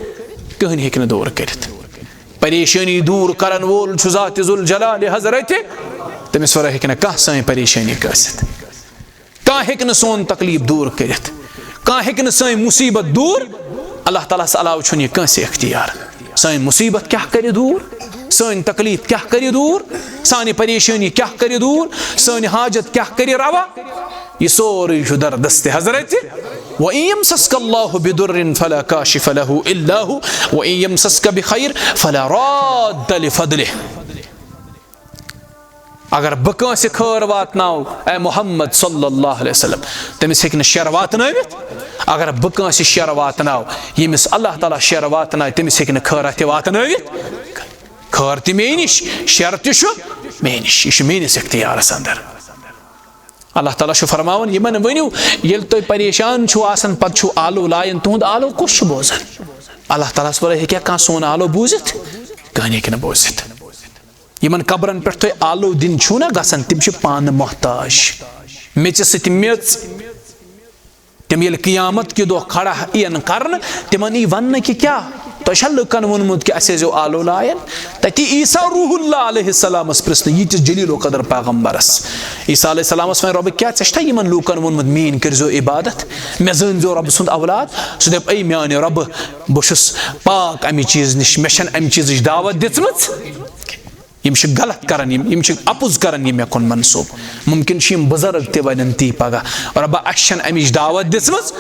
کٕہٕنۍ ہیٚکہِ نہٕ دوٗر کٔرِتھ۔ پریشٲنی دوٗر کرن وول چھُ ذات ذوالجلال حضرت تٔمِس ورٲے ہیٚکہِ نہٕ کانٛہہ سٲنۍ پریشٲنی کٲنٛسِتھ۔ کانٛہہ ہیٚکہِ نہٕ سون تکلیٖف دوٗر کٔرِتھ۔ کانٛہہ ہیٚکہِ نہٕ سٲنۍ مُصیٖبت دوٗر۔ اللہ تعالیٰ ہس علاوٕ چھُنہٕ یہِ کٲنٛسہِ اختیار۔ سٲنۍ مُصیٖبت کیٛاہ کَرِ دوٗر؟ سٲنۍ تکلیٖف کیٛاہ کَرِ دوٗر؟ سانہِ پریشٲنی کیٛاہ کَرِ دوٗر؟ سٲنۍ حاجت کیٛاہ کَرِ روا؟ یہِ سورُے چھُ در دست حضرت۔ وَإِن يَمْسَسْكَ اللَّهُ بِضُرٍّ فَلَا كَاشِفَ لَهُ إِلَّا هُوَ، وَإِن يَمْسَسْكَ بِخَيْرٍ فَلَا رَادَّ لِفَضْلِهِ۔ اگر بہٕ کٲنٛسہِ خٲر واتناو، اے محمد صلی اللہ علیہ وسلم، تٔمِس ہیٚکہِ نہٕ شر واتنٲوِتھ۔ اگر بہٕ کٲنٛسہِ شر واتناو، ییٚمِس اللہ تعالیٰ شر واتناوِ، تٔمِس ہیٚکہِ نہٕ خٲرا تہِ واتنٲوِتھ۔ خٲر تہِ مے نِش، شر تہِ چھُ مے نِش، یہِ چھُ میٲنِس اختیارس اندر۔ اللہ تعالیٰ چھُ فرماوان، یِمن ؤنِو، ییٚلہِ تُہۍ پریشان چھِو آسان، پتہٕ چھِو آلو لایان، تُہُنٛد آلو کُس چھُ بوزان؟ اللہ تعالیٰ ہس ورٲے ہیٚکیٛاہ کانٛہہ سون آلو بوٗزِتھ؟ کٕہٕنۍ ہیٚکہِ نہٕ بوٗزِتھ۔ یِمن قبرن پٮ۪ٹھ تُہۍ آلو دِنہِ چھِو نا گژھان، تِم چھِ پانہٕ محتاج۔ میٚژِ سۭتۍ میٚژ۔ تِم ییٚلہِ قیامت کہِ دۄہ کھڑا یِن کرنہٕ، تِمن یی وننہٕ کہِ کیٛاہ؟ تۄہہِ چھا لُکن ووٚنمُت کہِ اسہِ ٲسۍزیو آلو لایان؟ تتی عیسیٰ روح اللہ علیہ السلامس پرژھ نہٕ ییٖتِس جلیل القدر پیغمبرس۔ عیسیٰ علیہ السلامس وَنہِ، رۄبہٕ، کیٛاہ ژےٚ چھا یِمن لوٗکن ووٚنمُت، میٛٲنۍ کٔرۍزیو عبادت، مےٚ زٲنۍزیو رۄبہٕ سُنٛد اولاد؟ سُہ دَپہِ، اے میٛانہِ رۄبہٕ، بہٕ چھُس پاک اَمہِ چیٖزٕ نِش، مےٚ چھَنہٕ اَمہِ چیٖزٕچ دعوت دِژمٕژ۔ یِم چھِ غلط کران، یِم، یِم چھِ اپُز کران، یہِ مےٚ کُن منسوٗب۔ مُمکِن چھُ یِم بُزرگ تہِ وَنن تی پگاہ، رۄبہ، اَسہِ چھَنہٕ اَمِچ دعوت دِژمٕژ،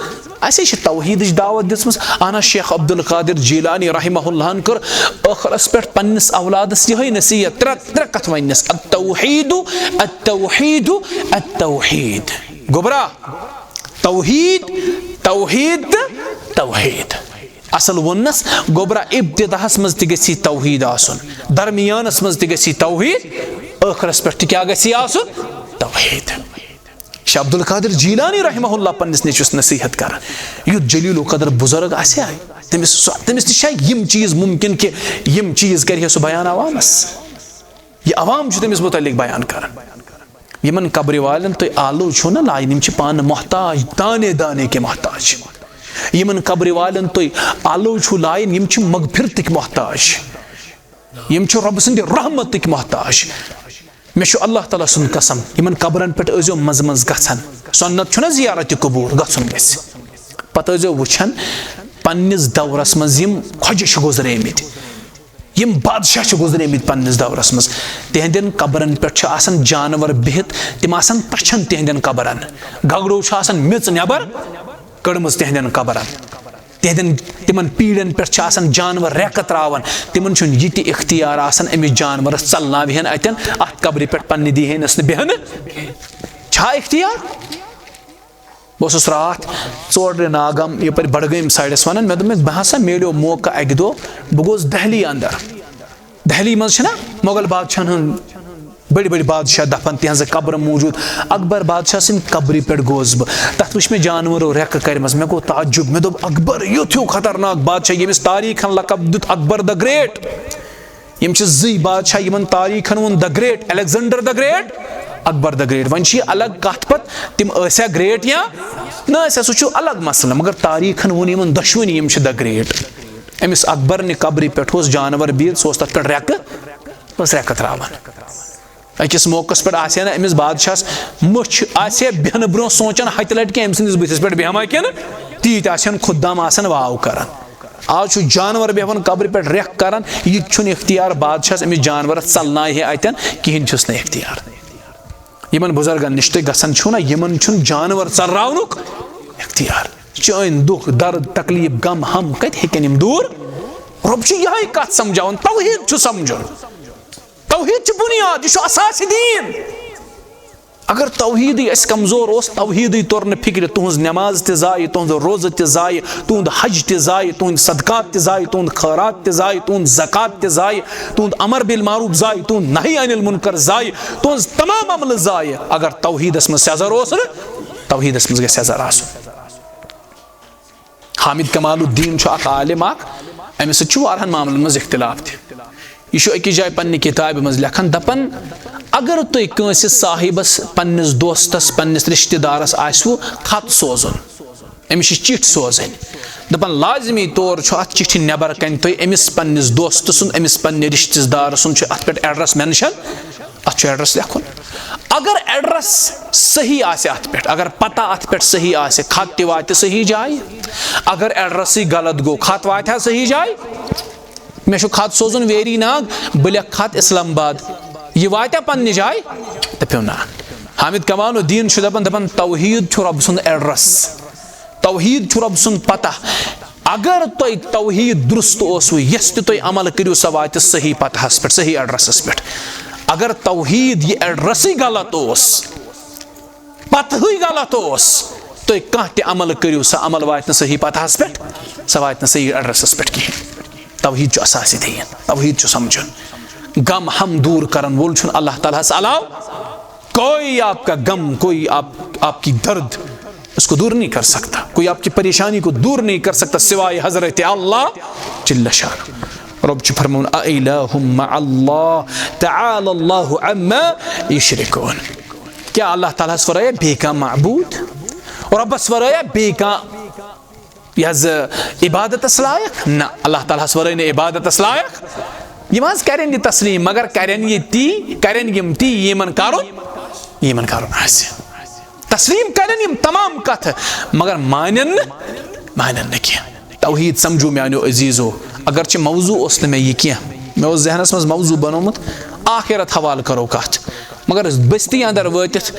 اَسے چھِ توحیٖدٕچ دعوت دِژمٕژ۔ اہن حظ، شیخ عبدالقادر جیلانی رحمہ اللہن کٔر ٲخرس پٮ۪ٹھ پننِس اولادس یِہوٚے نصیحت، ترٛےٚ، ترٛےٚ کتھٕ وننس، التوحید، التوحید، التوحید۔ گوٚبرا، توحید، توحید تہٕ توحید۔ اصل ووٚننس، گوٚبرا، ابتداہس منٛز تہِ گژھِ توحید آسُن، درمیانس منٛز تہِ گژھِ توحید، ٲخرس پٮ۪ٹھ تہِ کیٛاہ گژھِ آسُن؟ توحید۔ شاہ عبدالقادر جیلانی رحمہ اللہ پننِس نیٚچوِس نصیحت کران، یُتھ جلیل القدر بزرگ آسہِ ہا، تٔمِس سُہ، تٔمِس نِش چھا یِم چیٖز مُمکِن کہِ یِم چیٖز کرِ ہے سُہ بیان عوامس؟ یہِ عوام چھُ تٔمِس مُتعلق بیان کران۔ یِمن قبرِ والٮ۪ن تُہۍ آلو چھِو نہ لایان، یِم چھِ پانہٕ محتاج دانے دانے کے محتاج۔ یِمن قبرِ والٮ۪ن تُہۍ آلو چھِو لایان، یِم چھِ مغفرتٕکۍ محتاج، یِم چھِ رۄبہٕ سٕنٛدِ رحمتٕکۍ محتاج۔ مےٚ چھُ اللہ تعالیٰ سُنٛد قسم، یِمن قبرن پٮ۪ٹھ ٲسۍزیو منٛزٕ منٛزٕ گژھان۔ سُنت چھُنہ زیارت قبور گژھُن گژھِ۔ پتہٕ ٲسۍزیو وٕچھان پننِس دورس منٛز یِم خۄجہِ چھِ گُزریمٕتۍ، یِم بادشاہ چھِ گُزریمٕتۍ پننِس دورس منٛز۔ تِہنٛدٮ۪ن قبرن پٮ۪ٹھ چھِ آسان جانور بِہِتھ، تِم آسان تچھان تِہنٛدٮ۪ن قبرن۔ گگرو چھُ آسان میٚژ نٮ۪بر کٔڑمٕژ تِہنٛدٮ۪ن قبرن۔ تِہنٛدٮ۪ن، تِمن پیٖڑن پٮ۪ٹھ چھِ آسان جانور ریٚکہٕ تراوان۔ تِمن چھُنہٕ یہِ تہِ اختیار آسان أمِس جانورس ژلناوِ ہن اتٮ۪ن، اتھ قبرِ پٮ۪ٹھ پننہِ دِی ہنس نہٕ بیٚہنہٕ۔ چھا اختیار؟ بہٕ اوسُس راتھ ژورِ ناگام یپٲرۍ بڈگٲمۍ سایڈس ونان، مےٚ دوٚپ، مےٚ بہٕ ہسا میلیو موقعہٕ اکہِ دۄہ، بہٕ گوٚوس دہلی اندر۔ دہلی منٛز چھِنہ مغل بادشاہن ہُنٛد بٔڑۍ بٔڑۍ بادشاہ دفن، تِہنٛزٕ قبرٕ موٗجوٗد۔ اکبر بادشاہ سٕنٛدِ قبرِ پٮ۪ٹھ گوس بہٕ، تتھ وٕچھ مےٚ جانورو ریٚکہٕ کرِمژٕ۔ مےٚ گوٚو تعجب، مےٚ دوٚپ، اکبر یُتھ ہیوٗ خطرناک بادشاہ، ییٚمِس تاریخن لقب دیُت اکبر the great۔ یِم چھِ زٕے بادشاہ یِمن تاریخن ووٚن the great، Alexander the great، Akbar the great۔ وۄنۍ چھِ یہِ الگ کتھ پتہٕ تِم ٲسیا great یا نہ ٲسیا، سُہ چھُ الگ مسلہٕ، مگر تاریخن ووٚن یِمن دۄشوٕنی یِم چھِ the great۔ أمِس اکبر نہِ قبرِ پٮ۪ٹھ اوس جانور بِہِتھ، سُہ اوس تتھ پٮ۪ٹھ ریٚکہٕ، ٲس ریٚکہٕ تراوان۔ أکِس موقعس پٮ۪ٹھ آسہِ ہا نہٕ أمِس بادشاہس مٔچھ، آسہِ ہا بیٚہنہٕ برونٛہہ سونٛچان ہتہِ لٹہِ کہِ أمۍ سٕنٛدِس بٕتھِس پٮ۪ٹھ بیٚہما کِنہٕ، تیٖتۍ آسہِ ہن خُدام آسان واو کران۔ آز چھُ جانور بیٚہوان قبرِ پٮ۪ٹھ ریٚکھ کران، یہِ تہِ چھُنہٕ اختیار بادشاہس أمِس جانورس ژلناوِ ہے اتٮ۪ن، کِہینۍ چھُس نہٕ اختیار۔ یِمن بُزرگن نِش تُہۍ گژھان چھِو نا، یِمن چھُنہٕ جانور ژلراونُک اختیار۔ چٲنۍ دُکھ، درد، تکلیف، غم، ہم کتہِ ہیٚکن یِم دوٗر؟ رۄب چھُ یِہے کتھ سمجھاوان، توحید چھُ سمجھُن۔ توحید چھُ بُنیاد، یہِ چھُ اساس دین۔ اگر توحیدٕے اسہِ کمزور اوس، توحیدٕے توٚر نہٕ فکرِ، تُہنٛز نماز تہِ ضایع، تُہنٛز روزٕ تہِ ضایع، تُہنٛد حج تہِ ضایع، تُہنٛدۍ صدقات تہِ ضایع، تُہنٛد خٲرات تہِ ضایع، تُہنٛد زکات تہِ ضایع، تُہنٛد امر بالمعروف ضایع، تُہنٛد نہی عن المنکر ضایع، تُہنٛز تمام عملہٕ ضایع۔ اگر توحیدس منٛز سیٚزر اوس نہٕ، توحیدس منٛز گژھِ سیٚزر آسُن۔ حامد کمال الدین چھُ اکھ عالم اکھ، أمِس سۭتۍ چھُ واریاہن معاملن منٛز اختلاف تہِ۔ یہِ چھُ أکِس جایہِ پننہِ کِتابہِ منٛز لیکھان، دپان، اگر تُہۍ کٲنٛسہِ صاحبس، پننِس دوستس، پننِس رشتہٕ دارس آسِوٕ خط سوزُن، أمِس چھِ چِٹھۍ سوزٕنۍ، دپان، لازمی طور چھُ اتھ چِٹھِ نٮ۪بر کنہِ تُہۍ أمِس پننِس دوستہٕ سُنٛد، أمِس پننہِ رشتہٕ دار سُنٛد چھُ اتھ پٮ۪ٹھ address mention اتھ چھُ ایڈریس لیکھُن۔ اگر ایڈریس صحیح آسہِ اتھ پٮ۪ٹھ، اگر پتہ اتھ پٮ۪ٹھ صحیح آسہِ، خط تہِ واتہِ صحیح جایہِ۔ اگر ایڈریسٕے غلط گوٚو، خط واتہِ ہا صحیح جایہِ؟ مےٚ چھُ خط سوزُن ویری ناگ، بہٕ لیکھٕ خط اسلام آباد، یہِ واتیٛا پننہِ جایہِ؟ دٔپِو نہ۔ حامد کمال الدین چھُ دپان، دپان، توحید چھُ رۄب سُنٛد ایڈریس، توحید چھُ رۄب سُنٛد پتہ۔ اگر تۄہہِ توحید درست اوسوٕ، یۄس تہِ تُہۍ عمل کٔرِو، سۄ واتہِ صحیح پتہس پٮ۪ٹھ، صحیح ایڈریسس پٮ۪ٹھ۔ اگر توحید یہِ ایڈریسٕے غلط اوس، پتہٕے غلط اوس، تُہۍ کانٛہہ تہِ عمل کٔرِو، سۄ عمل واتہِ نہٕ صحیح پتہس پٮ۪ٹھ، سۄ واتہِ نہٕ صحیح ایڈریسس پٮ۪ٹھ کِہیٖنۍ۔ توحید چھُ اساس دین، توحید چھُ سمجھُن۔ غم ہم دور کرن وول چھُنہٕ اللہ تعالیٰ ہس علاوٕ کوئی۔ آپ کا غم، کوئی آپ، آپ کی درد، اس کو دور نہیں کر سکتا، کوئی آپ کی پریشانی کو دور نہیں کر سکتا سوائے حضرت اللہ جل شانہ۔ رۄب چھُ فرماوان، "أإله مع الله تعالى الله عما يشركون"۔ کیٛاہ اللہ تعالیٰ ہس ورٲے بیٚیہِ کانٛہہ معبوٗد؟ رۄبس ورٲے بیٚیہِ کانٛہہ یہِ حظ عبادتس لایق؟ نہ، اللہ تعالیٰ ہس ورٲے نہٕ عبادتس لایق۔ یِم حظ کرن یہِ تسلیٖم، مگر کرن یہِ تی، کرن یِم تی، یِمن کرُن، یِمن کرُن آسہِ۔ تسلیٖم کرن یِم تمام کتھٕ، مگر مانن نہٕ، مانن نہٕ کینٛہہ۔ توحید سمجھو میانیو عزیزو، اگرچہ موضوع اوس نہٕ مےٚ یہِ کینٛہہ، مےٚ اوس ذہنس منٛز موضوع بنومُت، آخرت حوالہٕ کرو کتھ، مگر بستی اندر وٲتِتھ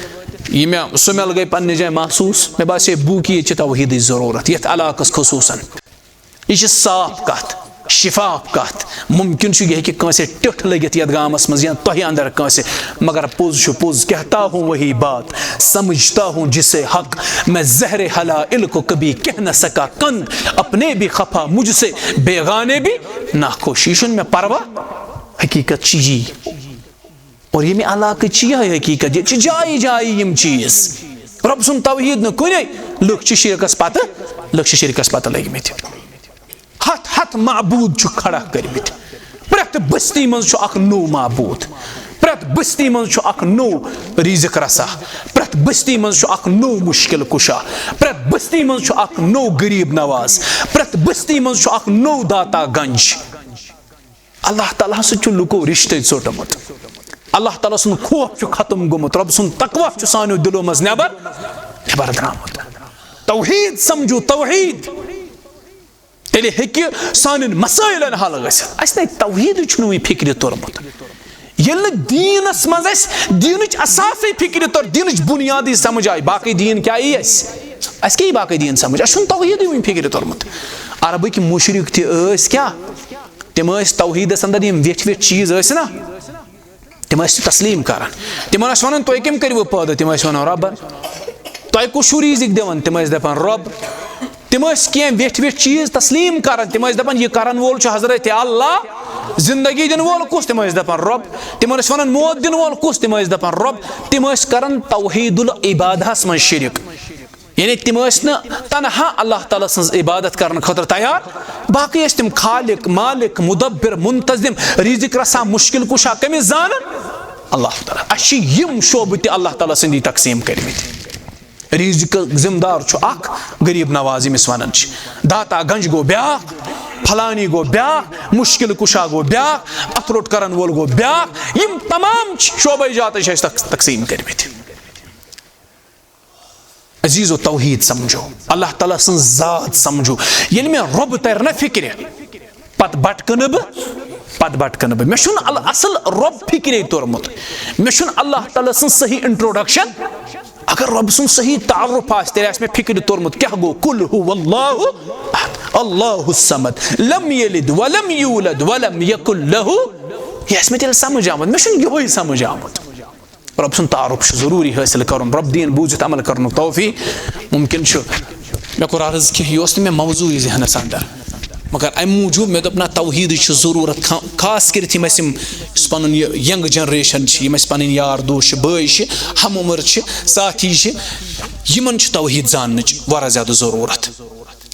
یہِ مےٚ سُہ مےٚ گٔے پننہِ جایہِ محسوٗس، مےٚ باسے بوٗکی ییٚتہِ چھِ توحیدٕچ ضروٗرت یتھ علاقس خصوٗصن۔ یہِ چھِ صاف کتھ، شفاف کتھ۔ ممکن چھُ یہِ ہیٚکہِ کٲنٛسہِ ٹیوٚٹھ لٔگِتھ یتھ گامس منٛز یا تۄہہِ اندر کٲنٛسہِ، مگر پوٚز چھُ پوٚز، کہتا ہوں وہی بات، سمجھتا ہوں جسے حق، میں زہر حلائل کو کبھی کہہ نہ سکا کند، اپنے بھی خفا مجھ سے، بیگانے بھی ناخوش۔ یہِ چھُنہٕ مےٚ پرواہ، حقیقت چھِ یی۔ اور ییٚمہِ علاقٕچ چھِ یِہوٚے حقیٖقت، ییٚتہِ چھِ جایہِ جایہِ یِم چیٖز۔ رۄب سُنٛد توحیٖد نہٕ کُنے، لُکھ چھِ شِرکَس پَتہٕ، لُکھ چھِ شِرکَس پَتہٕ لٔگۍ مٕتۍ۔ ہَتھ ہَتھ معبوٗد چھُ کھڑا کٔرمٕتۍ۔ پرٛٮ۪تھ بستی منٛز چھُ اَکھ نوٚو معبوٗد، پرٛٮ۪تھ بستی منٛز چھُ اَکھ نوٚو ریٖزِق رَسا، پرٛٮ۪تھ بستی منٛز چھُ اَکھ نوٚو مُشکِل کُشا، پرٛٮ۪تھ بستی منٛز چھُ اَکھ نوٚو غریٖب نواز، پرٛٮ۪تھ بستی منٛز چھُ اَکھ نوٚو داتا گنج۔ اللہ تعالیٰ سۭتۍ چھُ لُکو رِشتَے ژوٚٹمُت۔ اللہ تعالیٰ سُنٛد خوف چھُ ختم گوٚمُت۔ رۄب سُنٛد تقویٰ چھُ سانیو دِلو منٛز نٮ۪بر، نٮ۪بر درٛامُت۔ توحیٖد سمجھو، توحیٖد۔ تیٚلہِ ہیٚکہِ سانٮ۪ن مسٲیلَن حل گٔژھِتھ۔ اَسہِ نے توحیٖدٕے چھُنہٕ وٕنہِ فِکرِ توٚرمُت۔ ییٚلہِ نہٕ دیٖنَس منٛز اَسہِ دیٖنٕچ اَساسٕے فِکرِ توٚر، دیٖنٕچ بُنیادٕے سمجھ آیہِ، باقٕے دیٖن کیٛاہ یی اَسہِ؟ اَسہِ کیٛاہ یی باقٕے دیٖن سمجھ؟ اَسہِ چھُنہٕ توحیٖدٕے وٕنہِ فِکرِ توٚرمُت۔ عربٕکۍ مُشرِک تہِ ٲسۍ کیٛاہ؟ تِم ٲسۍ توحیٖدس اندر یِم ویٹھۍ ویٹھۍ چیٖز ٲسۍ نا، تِم ٲسۍ تسلیٖم کران۔ تِمن ٲسۍ ونان، "تُہۍ کٔمۍ کٔرِوٕ پٲدٕ؟" تِم ٲسۍ ونان، "رۄبن۔" "تۄہہِ کُس چھُو رِزِق دِوان؟" تِم ٲسۍ دپان، "رۄب۔" تِم ٲسۍ کینٛہہ ویٹھۍ ویٹھۍ چیٖز تسلیٖم کران۔ تِم ٲسۍ دپان، "یہِ کرن وول چھُ حضرت اللہ، زندگی دِنہٕ وول کُس؟" تِم ٲسۍ دپان، "رۄب۔" تِمن ٲسۍ ونان، "موت دِنہٕ وول کُس؟" تِم ٲسۍ دپان، "رۄب۔" تِم ٲسۍ کران توحیٖد العبادہس منٛز شرک۔ یعنی تِم ٲسۍ نہٕ تنہا اللہ تعالیٰ سٕنٛز عبادت کرنہٕ خٲطرٕ تیار، باقٕے ٲسۍ تِم خالق، مالک، مدبر، منتظم، رزق رسا، مشکل کشا کٔمِس زانن؟ اللہ تعالیٰ۔ اَسہِ چھِ یِم شعبہٕ تہِ اللہ تعالیٰ سٕنٛدی تقسیٖم کٔرمٕتۍ۔ رزقُک ذمہٕ دار چھُ اکھ، غریب نواز ییٚمِس ونان چھِ، داتا گنج گوٚو بیاکھ، فلانی گوٚو بیاکھ، مشکل کشا گوٚو بیاکھ، اتھ روٚٹ کرن وول گوٚو بیاکھ۔ یِم تمام چھِ شعبے جاتٕے چھِ اَسہِ تق-، تقسیٖم کٔرمٕتۍ۔ عزیزو، توحید سمجھو، اللہ تعالیٰ سٕنٛز ذات سمجھو۔ ییٚلہِ مےٚ رۄب ترِ نہ فکرِ، پتہٕ بٹکنہٕ بہٕ، پتہٕ بٹکنہٕ بہٕ۔ مےٚ چھُنہٕ ال-، اصل رۄب فکرے توٚرمُت، مےٚ چھُنہٕ اللہ تعالیٰ سٕنٛز صحیح introduction۔ اگر رۄب سُنٛد صحیح تعارف آسہِ، تیٚلہِ آسہِ مےٚ فکرِ توٚرمُت کیٛاہ گوٚو، قل هو اللہ احد، اللہ الصمد، لم یلد ولم یولد ولم یکن لہ، یہِ آسہِ مےٚ تیٚلہِ سمجھ آمُت۔ مےٚ چھُنہٕ یِہوٚے سمجھ آمُت۔ رۄب سُنٛد تعارُف چھُ ضروٗری حٲصِل کرُن، رۄب دِیِن بوٗزِتھ عمل کرنُک توفیٖق۔ مُمکِن چھُ مےٚ کوٚر عرض کہِ یہِ اوس نہٕ مےٚ موضوٗعٕے ذہنَس اندر، مگر اَمہِ موٗجوٗب مےٚ دوٚپ، نہ، توحیٖدٕچ چھِ ضروٗرت، خا-، خاص کٔرِتھ یِم اَسہِ یِم، یُس پَنُن یہِ young generation چھِ، یِم اَسہِ پَنٕنۍ یار دوس چھِ، بٲے چھِ، ہم عمر چھِ، ساتھی چھِ، یِمن چھِ توحیٖد زاننٕچ واریاہ زیادٕ ضروٗرت۔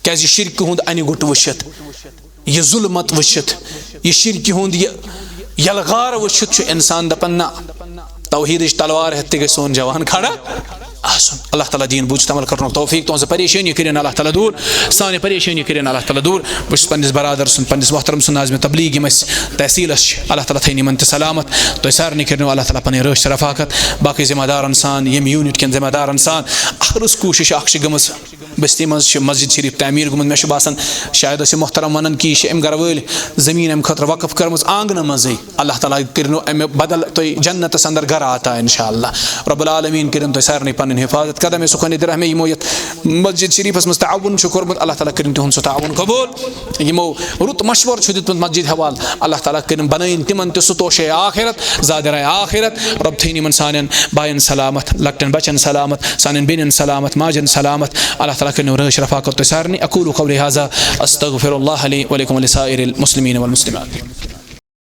کیازِ یہِ شرکہِ ہُنٛد اَنہِ گوٚٹ وٕچھِتھ، یہِ ظُلمت وٕچھِتھ، یہِ شرکہِ ہُنٛد یہِ یلغار وٕچھِتھ چھُ اِنسان دَپان، نہ، توحیٖدٕچ تلوار ہٮ۪تھ تہِ گژھِ سون جوان کھڑا۔ آسُن۔ اللہ تعالیٰ دِیِن بوٗزِتھ عمل کرنُک توفیٖق۔ تُہٕنٛزٕ پریشٲنی کٔرِنۍ اللہ تعالیٰ دوٗر، سانہِ پریشٲنی کٔرِنۍ اللہ تعالیٰ دوٗر۔ بہٕ چھُس پننِس برادر سُنٛد، پننِس محترم سُنٛد ناظم تبلیغ، یِم اَسہِ تحصیٖلس چھِ، اللہ تعالیٰ تھٲیِن یِمن تہِ سلامت۔ تُہۍ سارنٕے کٔرِنو اللہ تعالیٰ پنٕنۍ رٲچھ رفاقت۔ باقٕے ذمہ دارن سان، ییٚمہِ یوٗنٹ کٮ۪ن ذمہ دارن سان، اکھ رٕژ کوٗشش اکھ چھِ گٔمٕژ۔ بستی منٛز چھِ مسجد شریف تعمیٖر گوٚمُت۔ مےٚ چھُ باسان، شاید ٲسۍ محترم ونان کہِ یہِ چھِ أمۍ گرٕ وٲلۍ زٔمیٖن اَمہِ خٲطرٕ وقف کٔرمٕژ آنٛگنہٕ منٛزٕے۔ اللہ تعالیٰ کٔرِنو اَمہِ بدل تُہۍ جنتس اندر گرٕ عطا، انشاءاللہ۔ رب العالمین کٔرِن تُہۍ سارنٕے پنٕنۍ حفاظت۔ قدم سخن درہمے، یِمو یتھ مسجد شریفس منٛز تعاوُن چھُ کوٚرمُت، اللہ تعالیٰ کٔرِن تِہُنٛد سُہ تعاوُن قبول۔ یِمو رُت مشورٕ چھُ دیُتمُت مسجد حوالہٕ، اللہ تعالیٰ کٔرِن بنٲیِن تِمن تہِ سُہ توشے آخرت، زادِ راے آخرت۔ رب تھٲیِن یِمن سانٮ۪ن باین سلامت، لۄکٹٮ۪ن بچن سلامت، سانٮ۪ن بیٚنٮ۪ن سلامت، ماجن سلامت۔ اللہ تعالیٰ کٔرِنو رٲچھ رفاقت تُہۍ سارنٕے۔ اقول قولی هذا، استغفر الله لي ولكم ولسائر المسلمين والمسلمات۔